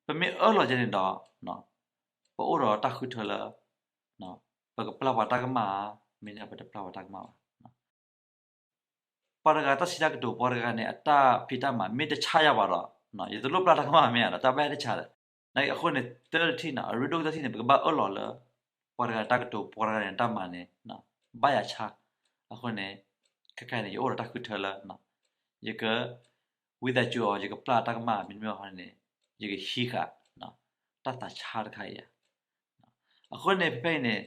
ပမ့ၢ်အၢၣ်လီၤကဲန့ၣ်ဒီး ပအိၣ်ဒီးတၢ်ဃုထၢလၢ ပကပျၢ်ပှၤတၢ်ကမၣ်ဧါ, မ့ၢ်ဒၣ်ပတပျၢ်ပှၤတၢ်ကမၣ်ဘၣ်. ပှၤတဂၤတၢ်စံးတၢ်ကတိၤ ပှၤတဂၤန့ၣ် အတၢ်ဖံးတၢ်မၤ မ့ၢ်တဆါယၤဘၣ်ဒီး ယတလိၣ်ပျၢ်တၢ်ကမၣ်မ့ၢ်ဧါဒီး တၢ်ဘၣ်ဟဲတဆါဒီး နာ်က့အဃိန့ၣ် တၢ်တထံၣ်န့ၣ် အရ့ဒိၣ်ကတၢၢ်တထံၣ်န့ၣ် ပကဘၣ်အၢၣ်လီၤလၢ ပှၤတဂၤတၢ်ကတိၤ ပှၤတဂၤန့ၣ်တၢ်မၤန့ၣ် ဘၣ်ယၤဆါ. အဃိန့ၣ် ခဲခါအံၤန့ၣ် ယအိၣ်ဒီးတၢ်ဃုထၢလၢ ယက ဝံသးစူၤအီၤ ယကပျၢ်တၢ်ကမၣ် မ့တမ့ၢ်ဘၣ်န့ၣ် ယကဟံးဃာ် တၢ်သးဆါတခါအံၤဧါ. အဃိန့ၣ် ဖဲဖဲအံၤန့ၣ်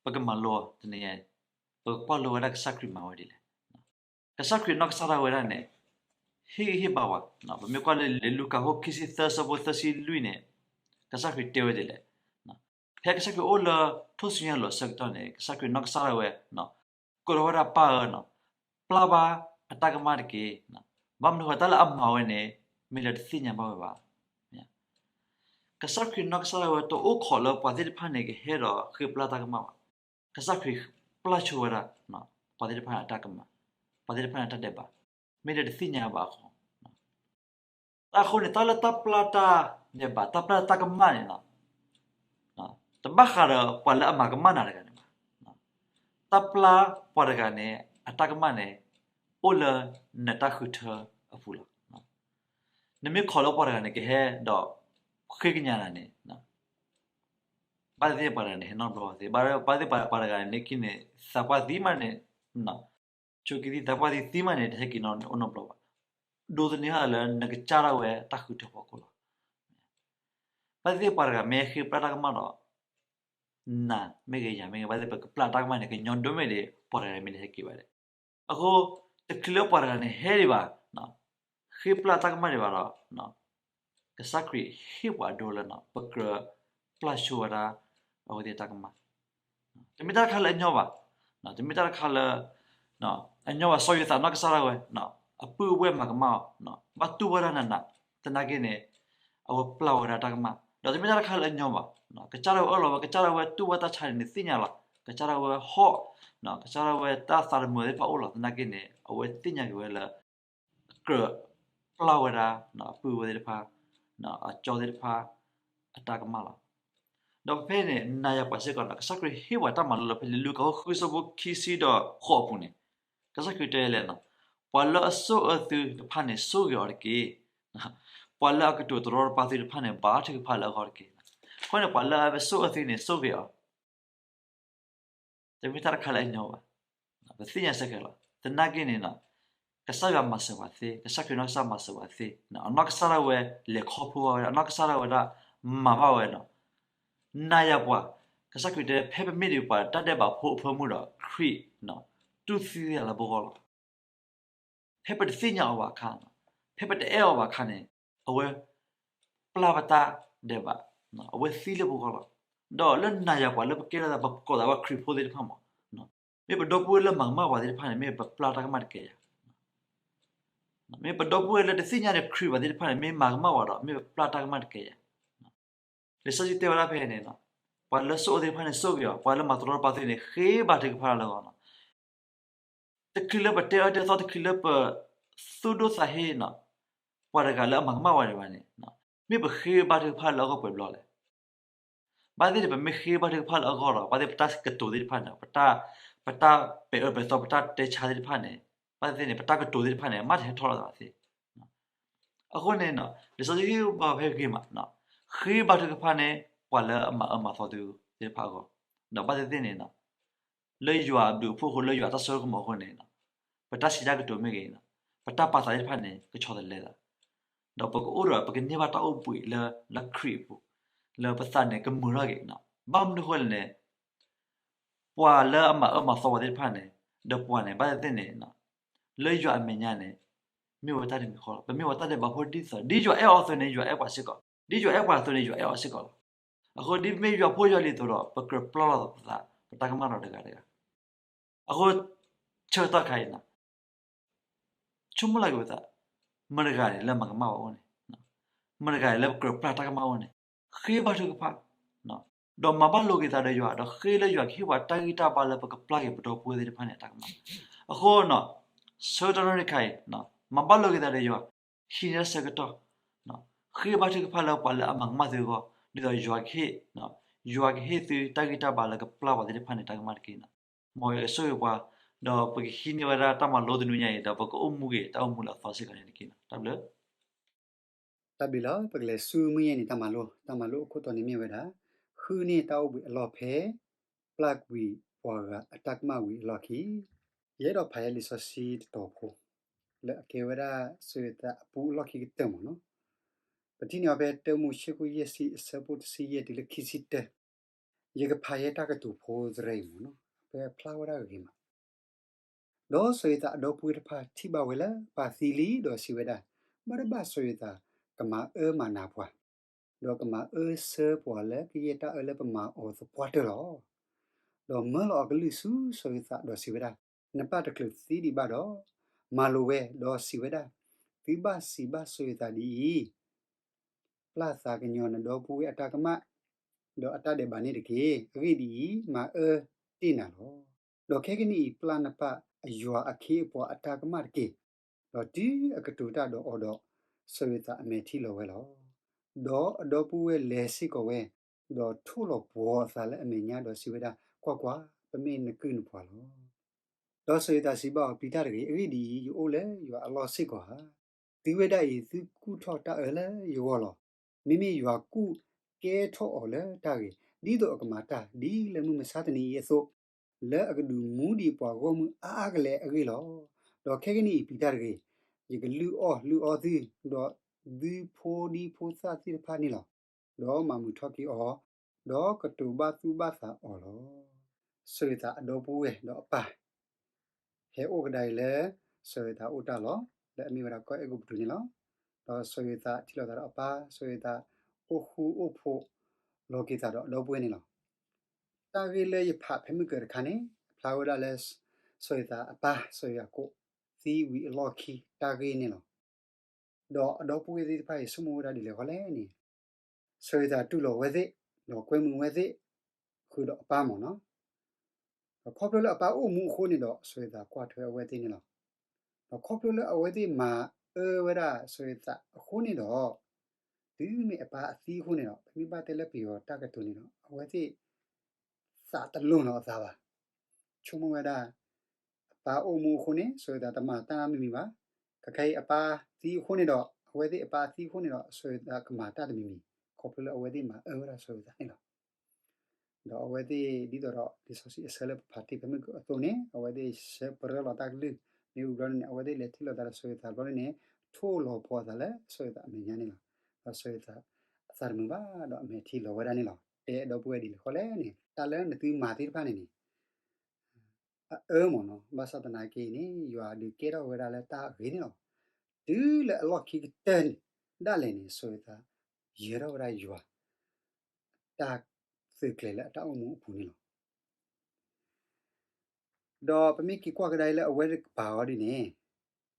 ပကမၤလိတနံၤအံၤ ပကကွၢ်လိဝဲဒၣ်ကစၢ်ခရံာ်မၤဝဲဒ်လဲၣ်. ကစၢ်ခရံာ်နီၢ်ကစၢ်ဒၣ်ဝဲဒၣ်န့ၣ် ဟ့ၣ်ဂံၢ်ဟ့ၣ်ဘါဝဲ, ပမ့ၢ်ကွၢ်လၢလံာ်လူၤကၣ်အခိၣ်ခံဆံသၢ အဆၢဖိသၢဆံလွံၢ်န့ၣ် ကစၢ်ခရံာ်တဲဝဲဒ်လဲၣ်. ဖဲကစၢ်ခရံာ်အိၣ်လၢထူၣ်စုညါအလိၤအဆၢကတီၢ်န့ၣ် ကစၢ်ခရံာ်နီၢ်ကစၢ်ဒၣ်ဝဲ ကိးထီၣ်ဝဲဒၣ်ပၢ်ဧၢ, ပျၢ်ဘၣ်အတၢ်ကမၣ်တက့ၢ်. ဘၣ်မနုၤဃိတၢ်လၢအမၤဝဲန့ၣ် မ့ၢ်လၢတသ့ၣ်ညါဘၣ်ဝဲဘၣ်. ကစၢ်ခရံာ်နီၢ်ကစၢ်ဒၣ်ဝဲ တအိၣ်ခိးလၢပှၤသ့ၣ်တဖၣ်န့ၣ် ကဟဲဒီးဃ့ပျၢ်တၢ်ကမၣ်ဘၣ်. ကစၢ်ခရံာ်ပျၢ်ဆိဝဲဒၣ် ပှၤသ့ၣ်တဖၣ်အတၢ်ကမၣ်, ပှၤသ့ၣ်တဖၣ်အတၢ်ဒဲးဘး, မ့ၢ်လၢတသ့ၣ်ညါဘၣ်အဃိ တၢ်အဃိန့ၣ် တၢ်လၢတၢ်ပျၢ်တၢ်ဒဲးဘး တၢ်ပျၢ်တၢ်ကမၣ်န့ၣ် တဘၣ်ဃးဒီးပှၤလၢအမၤကမၣ်နၤတဂၤန့ၣ်ဘၣ်. တၢ်ပျၢ်ပှၤတဂၤန့ၣ် အတၢ်ကမၣ်န့ၣ် အိၣ်လၢနတၢ်ဃုထၢအပူၤလီၤ. နမ့ၢ်ခိးလၢပှၤတဂၤန့ၣ် ကဟဲဒီးဃ့ကညးနၤန့ၣ် ဘၣ်သ့ၣ်သ့ၣ်ပှၤတဂၤန့ၣ် ဟဲနီတဘျီဘၣ်သ့, ဘၣ်သ့ၣ်သ့ၣ်ပှၤတဂၤန့ၣ် လၢခံန့ၣ် သးပှၢ်သံမးန့ၣ်, ဆိကသံသးပှၢ်သံသံမးန့ၣ် တဟဲက့ၤနီၣ်အိၣ်နီတဘျီဘၣ်. ဒိးသန့ၤထီၣ်လၢနကစၢ်ဒၣ်ဝဲတၢ်ဃုထၢဖီခိၣ်လီၤ. ဘၣ်သ့ၣ်သ့ၣ်ပှၤတဂၤမ့ၢ်ဃ့ပျၢ်တၢ်ကမၣ်ဒီး နၤမ့ၢ်ဂ့ၤယၤမ့ၢ်ဂ့ၤ ဘၣ်သ့ၣ်သ့ၣ်ပကပျၢ်တၢ်ကမၣ်န့ၣ် ကညီဒိၣ်မ့ၢ်ဒံး ပှၤတဂၤမ့ၢ်တဟဲက့ၤဘၣ်ဒီး, အဃိ တချုးလၢပှၤတဂၤန့ၣ်ဟဲဒံးဘၣ် ဃ့ပျၢ်တၢ်ကမၣ်ဒံးဘၣ်ဒီး ကစၢ်ခရံာ်ဟ့ၣ်ပှၤဒိလၢ ပကြၢးပျၢ်ဆိဝဲဒၣ် အဝဲသ့ၣ်တၢ်ကမၣ်. တမ့ၢ်တၢ်တခါလၢအညီဘၣ်, တမ့ၢ်တၢ်တခါလၢ အညီဘၣ် စီၤယိၤသးနီၢ်ကစၢ်ဒၣ်ဝဲ အပုၢ်အဝဲၢ်မၤကမၣ်အီၤ ဘၣ်တူၢ်ဝဲဒၣ်နးနး သနာ်က့န့ၣ် အဝဲပျၢ်ဝဲဒၣ်တၢ်ကမၣ် ဒီးတမ့ၢ်တၢ်တခါလၢအညီဘၣ်. ကစၢ်ဒၣ်ဝဲအၢၣ်လီၤဝဲ ကစၢ်ဒၣ်ဝဲတူၢ်ဘၣ်တၢ်ဆါန့ၣ် နသ့ၣ်ညါလီၤ. ကစၢ်ဒၣ်ဝဲဟီၣ် ကစၢ်ဒၣ်ဝဲတၢ်သးတမုာ်သ့ၣ်တဖၣ်အိၣ်လီၤ သနာ်က့န့ၣ် အဝဲသ့ၣ်ညါက့ၤဝဲလၢ ကြၢးပျၢ်ဝဲဒၣ် အပုၢ်ဝဲၢ်သ့ၣ်တဖၣ် အကၠီသ့ၣ်တဖၣ် အတၢ်ကမၣ်လီၤ. ဒီးဖဲန့ၣ် နၤယၤပှၤစ့ၢ်ကီးန့ၣ် ကစၢ်ခရံာ်ဟ့ၣ်ပှၤတၢ်မၤလိလၢဖဲလံာ်လူၤကၣ်အခိၣ်ဃု အဆၢဖိခံဆံဒီးဃိးအပူၤန့ၣ် ကစၢ်ခရံာ်တဲလဲၣ်န့ၣ်, ပှၤလၢအဆိၣ်အၢသုတဖၣ်န့ၣ် ဆိၣ်ဂ့ၤအီၤတက့ၢ်. ပှၤလၢအကတိၤတရီတပါသုတဖၣ်န့ၣ် ဘါထုကဖၣ်လၢအဂီၢ်တက့ၢ်. အဃိန့ၣ် ပှၤလၢအဆိၣ်အၢသုန့ၣ် ဆိၣ်ဂ့ၤအီၤ တမ့ၢ်တၢ်တခါလၢအညီဘၣ်. ပသ့ၣ်ညါစ့ၢ်ကီးလီၤ. သနာ်က့န့ၣ် ကစၢ်ယွၤမၤစၢၤပှၤသ့, ကစၢ်ခရံာ်နီၢ်ကစၢ်မၤစၢၤပှၤသ့, အနီၢ်ကစၢ်ဒၣ်ဝဲလဲၤခီဖျိဘၣ်ဝဲဒၣ်, အနီၢ်ကစၢ်ဒၣ်ဝဲဒၣ်မၤဘၣ်ဝဲန့ၣ်, နၤယၤပှၤ, ကစၢ်ခရံာ်တဲ ဖဲပမ့ၢ်ဒံးပှၤတၢ်ဒဲးဘးဖိအဖၢမုၢ်ဒီး ခရံာ်တူၢ်သံသးလၢပဂီၢ်လီၤ. ဖဲပတသ့ၣ်ညါအီၤဘၣ်အခါ, ဖဲပတအဲၣ်အီၤဘၣ်အခါန့ၣ် အဝဲပျၢ်ပတၢ်ဒဲးဘး, အဝဲသံလၢပဂီၢ်လီၤ. ဒီးလၢနၤယၤပှၤလၢပကဲထီၣ်သး ပကိးသးဝဲခရံာ်ဖိသ့ၣ်တဖၣ်မး, မ့ၢ်ပဒီပုၢ်ဝဲၢ်လၢမၤကမၣ်ပှၤသ့ၣ်တဖၣ်န့ၣ် မ့ၢ်ပပျၢ်တၢ်ကမၣ်တကဲယၤ မ့ၢ်ပဒီပုၢ်ဝဲၢ်လၢတသ့ၣ်ညါဒီးခရံာ်ဘၣ်သ့ၣ်တဖၣ်န့ၣ် မ့ၢ်မၤကမၣ်ပှၤဒီး မ့ၢ်ပပျၢ်တၢ်ကမၣ်တကဲယၤ. လံာ်စီဆှံတဲဝဲဒၣ်ဖဲန့ၣ်, ပှၤလၢဆိၣ်အၢသ့ၣ်တဖၣ်န့ၣ် ဆိၣ်ဂ့ၤအီၤ, ပှၤလၢမၤတရီတပါသုန့ၣ် ဃ့ဘါထုကဖၣ်လၢအဂီၢ်လီၤ. တချုးလၢပတဲအၢတဲသီ တချုးလၢပသူၣ်ဒိၣ်သးဟ့ ပှၤတဂၤလၢအမၤကမၣ်ပှၤဒံးဘၣ်န့ၣ်, မ့ၢ်ပဃ့ဘါထုကဖၣ်လၢအဂီၢ်ပှဲၤဘျီလဲၣ်. ဘၣ်သ့ၣ်န့ၣ် ပမ့ၢ်ဃ့ဘါထုကဖၣ်လၢအဂီၢ်ဒီး ဘၣ်သ့ၣ်ပတၢ်ကတိၤသ့ၣ်တဖၣ်န့ၣ်, ပတၢ်, ပတၢ်ပဲာ်အၢပဲာ်သီ ပတၢ်တဲဆါသ့ၣ်တဖၣ်န့ၣ်, ဘၣ်သ့ၣ်သ့ၣ်န့ၣ် ပတၢ်ကတိၤသ့ၣ်တဖၣ်န့ၣ် မ့ၢ်တဟဲထီၣ်လိာ်သးသ့. အဃိန့ၣ် လံာ်စီဆှံဟ့ၣ်ဘါဖဲဂ့ၤမး, ဃ့ဘါထုကဖၣ်န့ၣ် ပှၤလၢအမၤအၢမၤသီသုသ့ၣ်တဖၣ်အဂီၢ်, ဒီးဘၣ်သ့ၣ်သ့ၣ်န့ၣ် လၢယွၤအဘျုးအဖှိၣ်အဃိ လၢယွၤအတၢ်စိတၢ်ကမီၤအဃိန့ၣ်, ပတၢ်စံးတၢ်ကတိၤမ့ၢ်ဂ့ၤ, ပတၢ်ပာ်သးသ့ၣ်တဖၣ်န့ၣ် ကဆီတလဲသး, ဒီးပကအိၣ်ဒီး ပကန့ၢ်ဘၣ်တၢ်အိၣ်ဘှံးလၢ လၢခရံာ်အပူၤ, လၢပသးန့ၣ်ကမုာ်ထီၣ်က့ၤ, ဘၣ်မနုၤအဃိလဲၣ်န့ၣ် ပှၤလၢအမၤအၢမၤသီပှၤသ့ၣ်တဖၣ်န့ၣ်, ဒီးပှၤန့ၣ် ဘၣ်သ့ၣ်သ့ၣ်န့ၣ် လၢယွၤအမဲာ်ညါန့ၣ် မ့ၢ်ဝဲတၢ်တမံၤဃီလီၤ. ပမ့ၢ်ဝဲတၢ်ဒဲးဘးဖိဒ်သိး ဒ်ယွၤအဲၣ်အီၤအသိးန့ၣ် ယွၤအဲၣ်ပှၤစ့ၢ်ကီး, ဒ်ယွၤအဲၣ်ပှၤအသိးန့ၣ် ယွၤအဲၣ်အီၤစ့ၢ်ကီးလီၤ. အဃိ ဒ်ပမ့ၢ်ယွၤဖိယွၤလံၤအသိးဒီး ပကြၢးပျၢ်လိာ်သး ပတၢ်ကမၣ်ဒီးတဂၤတဂၤ. အဃိ ဆၢကတီၢ်ခါအံၤ ဆိကမိၣ်လီၤက့ၤပသး, မတၤတဂၤန့ၣ်လၢမၤကမၣ်ပှၤအိၣ်န့ၣ်, မတၤတဂၤန့ၣ်လၢပကြၢးပျၢ်တၢ်ကမၣ်အိၣ်န့ၣ်, ဃ့ဘါထုကဖၣ်, ဒီးမၤဘၣ်လိာ်က့ၤသးဒီးယွၤ, ဒီးဃ့လၢယွၤကဟ့ၣ်ပှၤတၢ်ဂံၢ်တၢ်ဘါလၢပကပျၢ်က့ၤပဒီပုၢ်ဝဲၢ်သ့ၣ်တဖၣ်န့ၣ်အတၢ်ကမၣ်. အဃိ ဆၢကတီၢ်န့ၣ်ခါအံၤ မၤဘၣ်လိာ်က့ၤသးဒီးယွၤ, ဟံးန့ၢ်တၢ်ဆၢကတီၢ်, ဃ့ဘါထုကဖၣ်လၢပှၤလၢအမၤကမၣ်သုအဂီၢ်, ဒ်သိးယွၤကဟ့ၣ်, ယွၤကဟ့ၣ်သုတၢ်ဂံၢ်တၢ်ဘါလၢကပျၢ်ပှၤသ့ၣ်တဖၣ်န့ၣ်တၢ်ကမၣ်တက့ၢ်. မ်ယွၤကဆိၣ်ဂ့ၤပှၤ, ဒီးပကဟံးန့ၢ်ဝဲဒၣ်တၢ်မၤလိတနွံညါအံၤ ဒီးပကအိၣ်မူက့ၤတၢ်အိၣ်မူလၢအသီစ့ၢ်ကီးန့ၣ်တက့ၢ်. တၢ်ဘျုး တၢ်ဘျုးလီၤ. ပကလဲၤဆူမုၢ်ယဲၢ်နံၤတၢ်မၤလိ, တၢ်မၤလိအခိၣ်တီန့ၣ်မ့ၢ်ဝဲဒၣ်, ဃုန့ၢ်တၢ်အိၣ်ဘှံးအလီၢ်ဖဲ ပျၢ်ကွံာ်ပှၤဂၤအတၢ်ကမၣ်ဝံၤအလီၢ်ခံ. ယအဲၣ်ဒိးဖးယဲလံာ်စီဆှံတတီၤဖိ လၢအကဲဝဲဒၣ်စီၤယိၤသးအပူအလီၢ်ခံကတၢၢ်မ့ၢ်နီၤ. ပထံၣ်န့ၢ်အီၤဖဲတၢမိၤၡ့ခိၣ်ယဲၢ်ဆံ အဆၢဖိတဆံယဲၢ်တုၤလၢခံဆံတၢ, ယကဖးယဲတၢ်ကတိၤဖိသရၢအံၤမ့ၢ်နီၤ, ဖဲဖျါဝဲဒၣ်ဂ့ၤမး. ဒီးစီၤယိၤသးအဒီပုၢ်ဝဲၢ်တဖၣ်ထံၣ်ဘၣ်ဝဲလၢပၢ်သံလံ ဒီးစံးဝဲဒၣ်, ဘၣ်တဘၣ်စီၤယိၤသးကမၤအၢမၤနးပှၤ, ဒီးကမၤအၢဆၢပှၤလၢကယဲၢ်တၢ်အၢလၢပမၤအီၤသပှၢ်တၢၢ်လီၤ. ဒီးမၢလီၤအကလုၢ်ဆူစီၤယိၤသးဒီးစံးဝဲဒၣ်, နပၢ်တချုးသံဒံးဘၣ်ဒီး, မၤလိာ်ဝဲဒီးစံးဝဲဒၣ်, သုဘၣ်စံးဘၣ်စီၤယိၤသးဒ်အံၤ, ပျၢ်သးကညီၤနဒီပုၢ်ဝဲၢ်အတၢ်ကမၣ်, ဒီးအတၢ်ဒဲးဘးန့ၣ်တက့ၢ်. အဂ့ၢ်ဒ်အံၤ, မၤအၢတ့ၢ်နၤလီၤ. ဒီးခဲကနံၣ်အံၤ ပျၢ်နပၢ်အယွၤအခ့အပှၤအတၢ်ကမၣ်တက့ၢ်. ဒီးတုၤအကတိၤတၢ်ဒီးအီၤဒီး, စီၤယိၤသးအမဲာ်ထံလီၤဝဲလီၤ. ဒီးအဒီပုၢ်ဝဲၢ်လဲၤစ့ၢ်ကီးဝဲ, ဒီးထိၣ်လီၤပှီၤအသးလၢအမဲာ်ညါဒီးစံးဝဲဒၣ်, ကွၢ်ကွၢ်, ပမ့ၢ်နကုၢ်နပှၤလီၤ. ဒီးစီၤယိၤသးစံးဘၣ်အီၤ, ပျံၤတၢ်တဂ့ၤ, အဂ့ၢ်ဒ်အံၤ, ယအိၣ်လၢယွၤအလီၢ်စ့ၢ်ကီးဧါ. တုၤဝဲဒၣ်အံၤ သုကူၣ်ထီၣ်တၢ်အၢလၢယဂီၢ်လီၤ. မ့မ့ၢ်ယွၤကူၣ်ကဲထီၣ်အီၤလၢတၢ်ဂ့ၤ, ဒ်သိးအကမၤတၢ်ဒ်လၢမုၢ်မဆါတနံၤအံၤအသိး, လၢအကဒုးမူဒံးပှၤဂီၢ်မုၢ်အါအါကလဲာ်အဂ့ၢ်လီၤ. ဒီးခဲကနံၣ်အံၤပျံၤတၢ်တဂ့ၤ, ယကလုၢ်အီၣ်လုၢ်အီသု, ဒီးသုဖိဒံဖိသၣ်သ့ၣ်တဖၣ်န့ၣ်လီၤ. ဒီးမၤမုာ်ထီၣ်က့ၤအီၤ, ဒီးကတိၤဘၣ်သူၣ်ဘၣ်သးအီၤလီၤ. စီၤယိၤသးအဒီပုၢ်ဝဲၢ်ဒီးအပၢ် ဟဲအိၣ်ကဒါအံၤလၢ စီၤယိၤသးအိၣ်တၢ်လီၢ် လၢအမ့ၢ်ဝဲဒၣ်ကီၢ်အဲၤကူပတူးန့ၣ်လီၤ. ဒီးစီၤယိၤသးထံၣ်လိာ်သးဒီးအပၢ်, စီၤယိၤသးအိၣ်ဃူအိၣ်ဖိးလီၤက့ၤသးဒီးအဒီပုၢ်ဝဲၢ်န့ၣ်လီၤ. တၢ်ဂ့ၢ်လၢယဖးဖဲမုၢ်ကၢၤတခါန့ၣ် အဖျါဝဲဒၣ်လၢ စီၤယိၤသးအပၢ် စီၤယၤကိာ် သံဝံၤအလီၢ်ခံတၢ်ဂ့ၢ်န့ၣ်လီၤ. ဒီးအဒီပုၢ်ဝဲၢ်သ့ၣ်တဖၣ်အံၤ ဆိကမိၣ်ဝဲဒၣ်ဒ်လဲၣ်ဃီလဲၣ်န့ၣ်, စီၤယိၤသးတူၢ်လိာ်အဝဲသ့ၣ်, ဒီးကွဲမုာ်ဝဲသ့ၣ်, ဃုာ်ဒီးအပၢ်မ့ၢ်နီၤ. ဒီးခီဖျိလၢအပၢ်အိၣ်မူအဃိန့ၣ်ဒီး စီၤယိၤသးကွၢ်ထွဲအဝဲသ့ၣ်န့ၣ်လီၤ. ဒီးခီဖျိလၢအဝဲသ့ၣ်မၤအၢဝဲဒၣ်စီၤယိၤသးအဃိန့ၣ်ဒီး, တုၤမ့ၢ်အပၢ်အသံအဃိန့ၣ်ဒီး ပမ့ၢ်ဘၣ်တဲလၢပယီၤတၢ်ကတိၤန့ၣ်ဒီး အဝဲသ့ၣ် သးတလိၢ်လီၤအသးဘၣ်. ဆိကမိၣ်ဝဲဒၣ် အပၢ်အိၣ်မူအဃိန့ၣ် စီၤယိၤသးတမၤတၢ်နီတမံၤမံၤဘၣ်. ခဲခဲအံၤအပၢ်သံအဃိန့ၣ်ဒီး အဝဲသ့ၣ်အပၢ်သံအဃိန့ၣ်ဒီး စီၤယိၤသးကမၤတၢ်တမံၤမံၤ ခီဖျိလၢအဝဲသ့ၣ်မၤအၢဝဲဒၣ်စီၤယိၤသးန့ၣ်လီၤ. ဒီးအဝဲသ့ၣ်ဒ်သိးဒီးလံာ်စီဆှံအဆၢလၢပဖးတ့ၢ်ဖဲမုၢ်ကၢၤအသိးန့ၣ် အဝဲသ့ၣ်ဆၢပရၢလီၤတၢ်ကလုၢ် မ့ၢ်ဝံၤဘျီန့ၣ် အဝဲသ့ၣ်လဲၤထံၣ်လိာ်သးဒီးစီၤယိၤသးဘျီန့ၣ် ထိၣ်လီၤပှီၤအသးလၢစီၤယိၤသးအမဲာ်ညါန့ၣ်လီၤ. ဒီးစီၤယိၤသးအသးတမုာ်ဘၣ်ဒီးအမဲာ်ထံလီၤဝဲဒၣ်န့ၣ်လီၤ. တဲအဒီပုၢ်ဝဲၢ်ဒ်လဲၣ်ဃီလဲၣ်န့ၣ် တၢ်လၢနသုမၤသ့ၣ်တဖၣ်န့ၣ်န့ၣ် အအၢမ့ၢ်နီၤ, ဘၣ်ဆၣ်သနာ်က့န့ၣ် ယွၤဒုးကဲထီၣ်ဝဲဒၣ်လၢတၢ်အဂ့ၤန့ၣ်လီၤ. တုၤလၢအလီၢ်ခံကတၢၢ်ဒၣ်လဲာ်န့ၣ် စီၤယိၤသး ယၢၤထီၣ်ဝဲဒၣ်ယွၤ တၢ်သုးကျဲၤလၢအတၢ်အိၣ်မူအပူၤန့ၣ်လီၤ. ဒီးပမ့ၢ်က့ၤကွၢ်ကဒါအံၤလၢအဝဲတကပၤအီၤဒ်န့ၣ်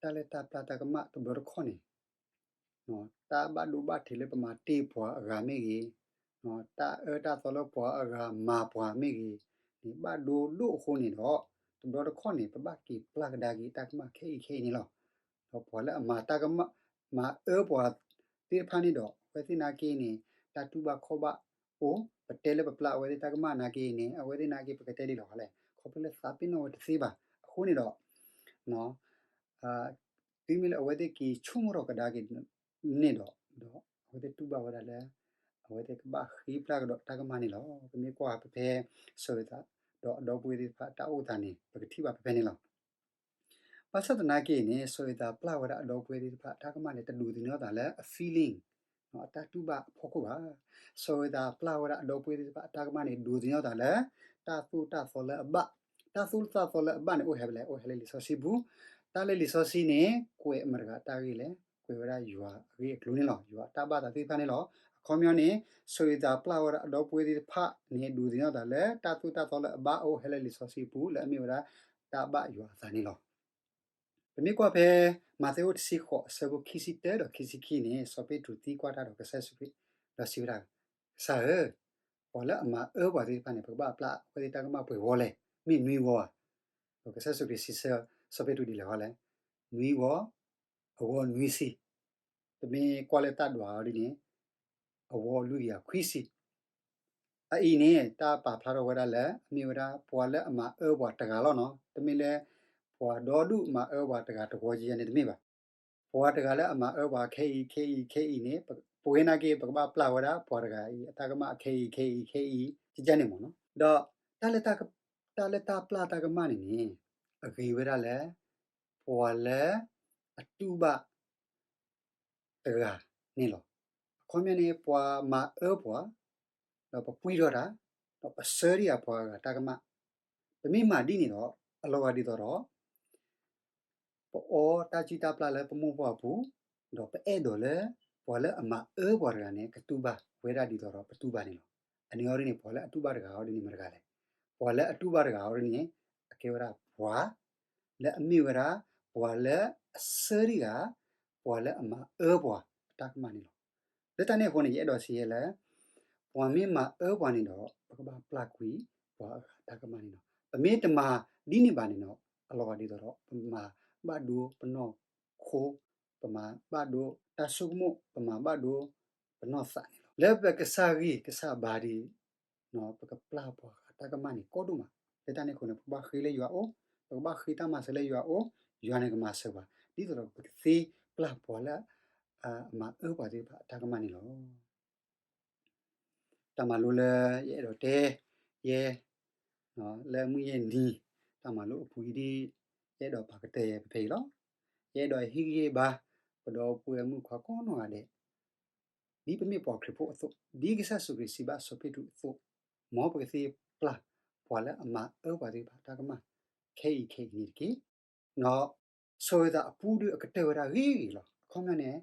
တၢ်လၢတၢ်ပျၢ်တၢ်ကမၣ်တဘျီတခီၣ်န့ၣ် တၢ်ဘၣ်ဒိဘၣ်ထံးလၢပမၤတ့ၢ်ပှၤအဂၤမ့ၢ်ဂ့ၤ, တၢ်အၢတၢ်သီလၢပှၤအဂၤမၤပှၤမ့ၢ်ဂ့ၤန့ၣ် ဘၣ်ဒိဒိၣ်အဃိန့ၣ်ဒီး တဘျီတခီၣ်န့ၣ် ပဘၣ်က့ၤပျၢ်ကဒါက့ၤတၢ်ကမၣ်ခဲအံၤခဲအံၤန့ၣ်လီၤ. ဒီးပှၤလၢအမၤတၢ်ကမၣ် မၤအၢပှၤသ့ၣ်တဖၣ်န့ၣ်ဒီး အဝဲသ့ၣ်နာ်က့န့ၣ် တၢ်တူၢ်ဘၣ်ခီၣ်ဘၣ်အိၣ်, ပတဲလၢပပျၢ်အဝဲသ့ၣ်တၢ်ကမၣ်နာ်က့န့ၣ် အဝဲသ့ၣ်နာ်က့ ပကတဲဒ်လဲၣ်ဃီလဲၣ်, ခီဖျိလၢသးပ့ၤနီၣ်ဝဲတသ့ဘၣ်. အဃိန့ၣ်ဒီး တုၤမ့ၢ်လၢအဝဲသ့ၣ်က့ၤဆိကမိၣ်ထီၣ်ကဒါက့ၤန့ၣ်ဒီး ဒီးအဝဲသ့ၣ်တူၢ်ဘၣ်ဝဲဒၣ်လၢ အဝဲသ့ၣ်ကဘၣ်ဃ့ပျၢ်ကဒီးတၢ်ကမၣ်န့ၣ်လီၤ. ပမ့ၢ်ကွၢ်ဖဲ စီၤယိၤသး ဒီးအဒီပုၢ်ဝဲၢ်သ့ၣ်တဖၣ်တၢ်အိၣ်သးန့ၣ် ပကထံၣ်ဘၣ်ဖဲဖဲန့ၣ်လီၤ. ဘၣ်ဆၣ်သနာ်က့န့ၣ် စီၤယိၤသးပျၢ်ဝဲဒၣ်အဒီပုၢ်ဝဲၢ်သ့ၣ်တဖၣ် တၢ်ကမၣ်န့ၣ် တဒိးသန့ၤအသးလၢအ feeling အတၢ်တူၢ်ဘၣ်အဖီခိၣ်ဘၣ်. စီၤယိၤသးပျၢ်ဝဲဒၣ်အဒီပုၢ်ဝဲၢ်သ့ၣ်တဖၣ် တၢ်ကမၣ်န့ၣ် ဒိးသန့ၤအသးလၢ တၢ်သိၣ်တၢ်သီလၢအဘၣ်. တၢ်သိၣ်တၢ်သီလၢအဘၣ်န့ၣ် အိၣ်ဟဲဖဲလဲၣ်, အိၣ်ဟဲလၢလံာ်စီဆှံပူၤ. တၢ်လၢလံာ်စီဆှံန့ၣ် ကွဲးမတၤတဂၤတၢ်ဂ့ၢ်လဲၣ်, ကွဲးဝဲဒၣ်ယွၤအဂ့ၢ်အကျိၤန့ၣ်လီၤ. ယွၤအတၢ်ဘၣ်သးသ့ၣ်တဖၣ်န့ၣ်လီၤ. အခီပညီန့ၣ် စီၤယိၤသးပျၢ်ဝဲဒၣ်အဒီပုၢ်ဝဲၢ်သ့ၣ်တဖၣ်န့ၣ် ဒိးသန့ၤအသးလၢ တၢ်သိၣ်တၢ်သီလၢအဘၣ် အိၣ်ဟဲလၢလံာ်စီဆှံပူၤ လၢအမ့ၢ်ဝဲဒၣ် တၢ်ဘၣ်ယွၤအသးန့ၣ်လီၤ. ပမ့ၢ်ကွၢ်ဖဲ မးသဲအိၣ်တဆံဃိး အဆၢဖိခံဆံတၢဒီးခံဆံခံန့ၣ် စီၤပ့းတရူးသံကွၢ်တၢ်ဒီးကစၢ်ယ့ၣ်ၡူးခရံာ်, ဒီးစံးဝဲဒၣ်, ကစၢ်ဧၢ, ပှၤလၢအမၤအၢပှၤသ့ၣ်တဖၣ်န့ၣ် ပကဘၣ်ပျၢ်အဝဲသ့ၣ်တၢ်ကမၣ်ပှဲၤဝီလဲၣ်, မ့ၢ်နွံဝီဧါ. ဒီးကစၢ်ယ့ၣ်ၡူးခရံာ်စံးဆၢ စီၤပ့းတရူးဒ်လဲၣ်ဃီလဲၣ်, နွံဝီ, အဝီနွံဆံ, ပမ့ၢ်ကွၢ်လၢတၢ်ဒွးအီၤဒ်န့ၣ် အဝီလွံၢ်ကယၤခွံဆံ. အအံၤန့ၣ် တၢ်ပာ်ဖျါထီၣ်ဝဲဒၣ်လၢ အမ့ၢ်ဝဲဒၣ် ပှၤလၢအမၤအၢပှၤတဂၤလီၤနီၤ. တမ့ၢ်လၢ ပှၤဒီဒူၣ်မၤအၢပှၤတဂၤတဝီယဲန့ၣ်တမ့ၢ်ဘၣ်. ပှၤတဂၤလၢအမၤအၢပှၤခဲအံၤခဲအံၤခဲအံၤန့ၣ် ပဝဲနာ်က့ ပကဘၣ်ပျၢ်ဝဲဒၣ် ပှၤတဂၤအံၤ အတၢ်ကမၣ်ခဲအံၤခဲအံၤခဲအံၤ ကကန့ၣ်မ့ၢ်နီၤ. ဒီး တၢ်လၢတၢ်ပျၢ်တၢ်ကမၣ်န့ၣ်န့ၣ် အဂ့ၤဝဲဒၣ်လၢ ပှၤလၢအတူၢ်ဘၣ်တဂၤန့ၣ်လီၤ. အခီပညီန့ၣ် ပှၤမၤအၢပှၤ, ဒီးပပှံထီၣ်တၢ်, ဒီးပဆှၢတ့ၢ်အပှၤအဂၤတၢ်ကမၣ်, ပမ့ၢ်မၤဒ်န့ၣ်ဒီး အလီၤဂာ်ဒ်သိးဒီး ပအီတၢ်စုၣ်တၢ်ပျၢ်လၢပမိၢ်ပှၢ်အပူၤ, ဒီးပအဲၣ်ဒိးလၢ ပှၤလၢအမၤအၢပှၤတဂၤန့ၣ် ကတူၢ်ဘၣ်ဝဲဒၣ်ဒ်သိးဒီးပတူၢ်ဘၣ်န့ၣ်လီၤ. အန့ၣ်အီၤဒ်န့ၣ် ပှၤလၢအတူၢ်ဘၣ်တဂၤအီၤဒ်န့ၣ်မတၤတဂၤလဲၣ်. ပှၤလၢအတူၢ်ဘၣ်တဂၤအီၤဒ်န့ၣ် အကဲဝဲဒၣ်ပှၤ လၢအမ့ၢ်ဝဲဒၣ် ပှၤလၢအဆှၢတ့ၢ်ဂၤ ပှၤလၢအမၤအၢပှၤအတၢ်ကမၣ်န့ၣ်လီၤ. လၢတၢ်န့ၣ်အဃိန့ၣ် ယအဲၣ်ဒိးစံးယဲလၢ ပှၤမ့ၢ်မၤအၢပှၤန့ၣ်ဒီး ပကဘၣ်ပျၢ်ကွံာ်ပှၤအဂၤတၢ်ကမၣ်န့ၣ်လီၤ. ပမ့ၢ်တမၤဒ်န့ၣ်ဘၣ်န့ၣ်ဒီး အလီၤဂာ်ဒ်သိးဒီး ပမၤဘၣ်ဒိပနီၢ်ခိ, ပမၤဘၣ်ဒိတၢ်ဆိကမိၣ်, ပမၤဘၣ်ဒိပနီၢ်သးန့ၣ်လီၤ. လၢပကစၢ်ဂံၢ်ကစၢ်ဘါဒီး ပကပျၢ်ပှၤဂၤတၢ်ကမၣ်န့ၣ် ကီဒိၣ်မး. လၢတၢ်န့ၣ်အဃိန့ၣ် ပကဘၣ်ဃ့လၢယွၤအအိၣ်, ပကဘၣ်ဃ့တၢ်မၤစၢၤလၢယွၤအအိၣ်, ယွၤန့ၣ်ကမၤစၢၤပှၤ ဒ်သိးဒီးပကသ့ပျၢ်ပှၤလၢ အမၤအၢပှၤသ့ၣ်တဖၣ်အတၢ်ကမၣ်န့ၣ်လီၤ. တၢ်မၤလိလၢယအဲၣ်ဒိးတဲယဲ လၢမုၢ်ယဲၢ်နံၤ တၢ်မၤလိအပူၤအံၤဒ် ယအဲၣ်ဒိးပာ်ကတၢၢ်ယဲဖဲဖဲအံၤလီၤ. ယအဲၣ်ဒိးဟ့ၣ်ဂံၢ်ဟ့ၣ်ဘါ ပဒီပုၢ်ဝဲၢ်မုၣ်ခွါကိးနီၢ်ဂၤဒဲး ဒ်ပမ့ၢ်ပှၤခရံာ်ဖိအသိး, ဒ်ကစၢ်ယ့ၣ်ၡူးခရံာ်စံးဘၣ်စီၤပ့းတရူးအသိး, မ်ပကသ့ပျၢ်ပှၤလၢအမၤအၢပှၤသ့ၣ်တဖၣ်အတၢ်ကမၣ် ခဲအံၤခဲအံၤန့ၣ်တက့ၢ်. ဒီးစီၤယိၤသးအပူဒုးအကတၢၢ်ဝဲဒၣ်ဂ့ၤဂ့ၤလီၤ. အခီပညီန့ၣ်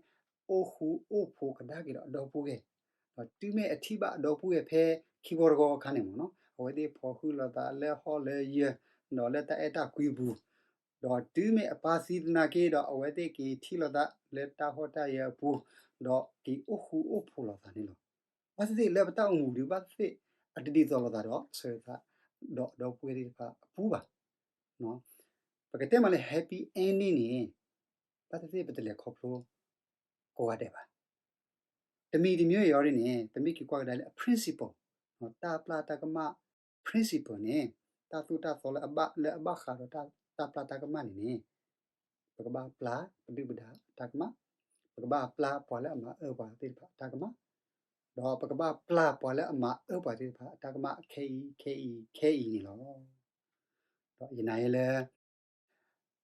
အိၣ်ဃူအိၣ်ဖိးကဒါက့ၤဒီးအဒီပုၢ်ဝဲၢ်, ဒီးတုၤမ့ၢ်အထံၣ်ဘၣ်အဒီပုၢ်ဝဲၢ်ဖဲခံဘီတဘီအခါန့ၣ်မ့ၢ်နီၤ, အဝဲသ့ၣ်ဖီၣ်ဃံလိာ်သးလၢဟီၣ်လၢယၢၢ်, ဒီးလၢတၢ်အဲၣ်တၢ်ကွံအပူၤ, ဒီးတုၤမ့ၢ်အပၢ်သံသနာ်က့ဒီး အဝဲသ့ၣ်က့ၤထံၣ်လိာ်သးလၢတၢ်ဟီၣ်တၢ်ယၢၤအပူၤ, ဒီးက့ၤအိၣ်ဃူအိၣ်ဖိးလိာ်သးန့ၣ်လီၤ. ဘၣ်သ့ၣ်သ့ၣ်လၢပတၢ်အိၣ်မူဒုး ဘၣ်သ့ၣ်သ့ၣ် အတဒ်သိးလိာ်သးဒီးစီၤယိၤသး ဒီးအဒီပုၢ်ဝဲၢ်သ့ၣ်တဖၣ်အပူၤဘၣ်. ပကတဲမ့ၢ်လၢ happy ending န့ၣ် ဘၣ်သ့ၣ်သ့ၣ်ပတလဲၤခီဖျိကိးဂၤဒဲးဘၣ်. တမံၤတမံၤအံၤအီၤဒ်န့ၣ် ပမ့ၢ်က့ၤကွၢ်ကဒါလၢအ principle, တၢ်ပျၢ်တၢ်ကမၣ် principle န့ၣ် တၢ်သိၣ်တၢ်သီလၢအဘၣ်ဃးဒီးတၢ်ပျၢ်တၢ်ကမၣ်န့ၣ်န့ၣ် ပကဘၣ်ပျၢ်ပဒုၣ်ပဒါတၢ်ကမၣ်, ပကဘၣ်ပျၢ်ပှၤလၢအမၤအၢပှၤသ့ၣ်တဖၣ်အတၢ်ကမၣ်, ဒီးပကဘၣ်ပျၢ်ပှၤလၢအမၤအၢပှၤသ့ၣ်တဖၣ်အတၢ်ကမၣ်ခဲအံၤခဲအံၤခဲအံၤန့ၣ်လီၤ. ဒီးယနာ်လၢ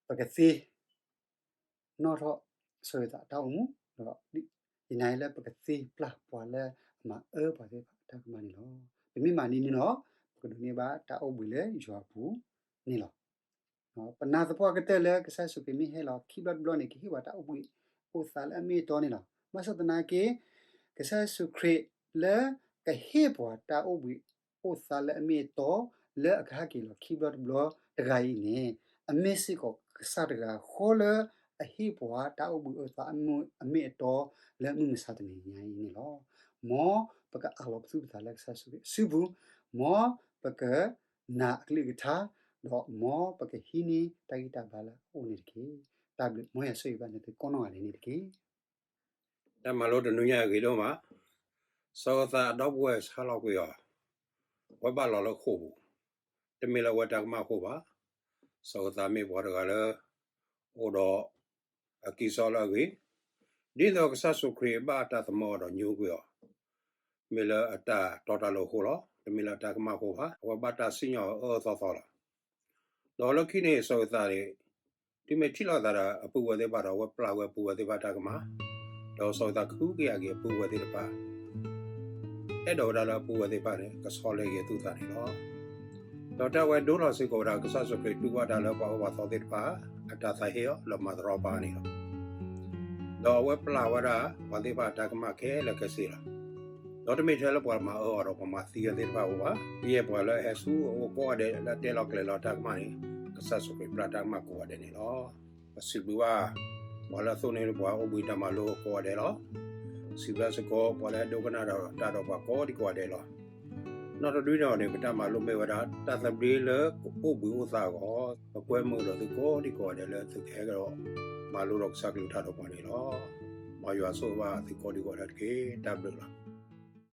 ပကသ့ၣ်နီၣ်ထီၣ်စီၤယိၤသးအတၢ်အိၣ်မူ, ဒီးယနာ်လၢပကသ့ၣ်ပျၢ်ပှၤလၢအမၤအၢပှၤသ့ၣ်တဖၣ်အတၢ်ကမၣ်န့ၣ်လီၤ. ပမ့ၢ်မၤဒ်န့ၣ်ဒီး ပကဒိးန့ၢ်ဘၣ်တၢ်အိၣ်ဘှံးလၢယွၤအပူၤန့ၣ်လီၤ. ပနာ်သပှၢ်ကတၢၢ်လၢကစၢ်ယ့ၣ်ၡူးခရံာ်မ့ၢ်ဟဲလီၤခံဘျီတဘျီန့ၣ် ကဟ့ၣ်ပှၤတၢ်အိၣ်ဘှံးအိၣ်သါလၢအမ့ၢ်အတီန့ၣ်လီၤ. ဘၣ်ဆၣ်သနာ်က့ ကစၢ်ယ့ၣ်ၡူးခရံာ်လၢကဟ့ၣ်ပှၤတၢ်အိၣ်ဘှံးအိၣ်သါလၢအမ့ၢ်အတီ လၢအကဟဲက့ၤလီၤခံဘျီတဘျီတဂၤအံၤန့ၣ် အမ့ၢ်စ့ၢ်ကီးကစၢ်တဂၤဃီလၢအဟ့ၣ်ပှၤတၢ်အိၣ်ဘှံးအိၣ်သါအမ့ၢ်အတီလၢမုၢ်မဆါတနံၤညါအံၤန့ၣ်လီၤ. မ်ပကအးလီၤပသူၣ်ပသးလၢကစၢ်ယ့ၣ်ၡူးခရံာ်အစုပူၤ, မ်ပကနာ်အကလုၢ်ကထါ, ဒီးမ်ပကဟံးန့ၢ်တၢ်ဂံၢ်တၢ်ဘါလၢအအိၣ်န့ၣ်တက့ၢ်. တၢ်ဘျုး, မ်ယွၤဆိၣ်ဂ့ၤဘၣ်နသုကိးနီၢ်ဂၤဒဲးန့ၣ်တက့ၢ်. တၢ်မၤလိတနွံညါအဂ့ၤဒိၣ်မး, စီၤယိၤသးအဒီပုၢ်ဝဲၢ်ဆါလီၤကွံာ်အီၤ, အဝဲဘၣ်လီၤလၢဃိာ်ပူၤ, တမ့ၢ်လၢအဝဲတၢ်ကမၣ်အဃိဘၣ်. စီၤယိၤသးမ့ၢ်ပှၤတဂၤလၢ အိၣ်ဒီးအကံၢ်စီလၢအဂ့ၤ, ဒ်သိးကစၢ်ယ့ၣ်ၡူးခရံာ်ဘၣ်တၢ်သမၢအီၤဒီးညိကွံာ်အီၤ, မ့ၢ်လၢအတၢ်တီတၢ်လိၤအဃိလီၤ. တမ့ၢ်လၢအတၢ်ကမၣ်အဃိဘၣ်. အဝဲဘၣ်တၢ်စံၣ်ညီၣ်အၢအၢသီသီလီၤ. ဒီးလၢခံန့ၣ် စီၤယိၤသးန့ၣ် တုၤမ့ၢ်ထံၣ်လိာ်သးဒီးအပုၢ်ဝဲၢ်သ့ၣ်တဖၣ်ဒီး အဝဲပျၢ်ဝဲအပုၢ်ဝဲၢ်သ့ၣ်တဖၣ်တၢ်ကမၣ်, ဒီးစီၤယိၤသးကဟုကယာ်က့ၤအပုၢ်ဝဲၢ်သ့ၣ်တဖၣ်, အဲၣ်ဒိးဝဲဒၣ်လၢအပုၢ်ဝဲၢ်သ့ၣ်တဖၣ်န့ၣ် ကဆီလဲက့ၤအသူၣ်အသးန့ၣ်လီၤ. ဒီးတၢ်ဝဲဒိလီၤစ့ၢ်ကီးဝဲဒၣ် ကစၢ်ယ့ၣ်ၡူးခရံာ်တူၢ်ဘၣ်တၢ်လၢပှၤအၢပှၤသီသ့ၣ်တဖၣ် အတၢ်သးဟ့အီၤလၢမၤတရီပၤန့ၣ်လီၤ. ဒီးအဝဲပျၢ်ဝဲဒၣ်ပှၤသ့ၣ်တဖၣ်အတၢ်ကမၣ်ခဲလၢာ်ခဲဆ့လီၤ. ဒီးတမ့ၢ်ထဲလၢပှၤမၤအၢအီၤဒီး ပှၤမၤသံအီၤသ့ၣ်တဖၣ်အအိၣ်ဘၣ်. ယဲၢ်ပှၤလၢအဟဲဆူအအိၣ်ကိးဂၤဒဲးလၢတဲလီၤကျဲၤလီၤတၢ်ကမၣ်န့ၣ် ကစၢ်ယ့ၣ်ၡူးခရံာ်ပျၢ်တၢ်ကမၣ်ကိးဂၤဒဲးန့ၣ်လီၤ. ပစံးဘျုးဘၣ် ပှၤလၢအသိၣ်န့ၢ်ပှၤအိၣ်ဘှံးတၢ်မၤလိကိးဂၤဒဲးလီၤ. စံးဘျုးစ့ၢ်ကီး ပှၤလၢအဒိကနၣ်ဒီးတၢ်ဒီးပှၤကိးဒံကိးဂၤဒဲးလီၤ. နီၢ်တဒုန့ၣ်န့ၣ် ပတၢ်မၤလိမ့ၢ်ဝဲဒၣ် တၢ်သဘျ့လၢကအိၣ်ဘှံးအိၣ်သါအဂီၢ်, ပကွဲမုာ်ဒီးသုကိးဒံကိးဂၤဒဲးလၢသုကဟဲကဒီး မၤလိဒီးကစၢ်ကလုၢ်ကထါဒီးပှၤန့ၣ်လီၤ. မ်ယွၤဆိၣ်ဂ့ၤဘၣ်သုကိးဒံကိးဂၤဒဲးတက့ၢ်. တၢ်ဘျုးလီၤ.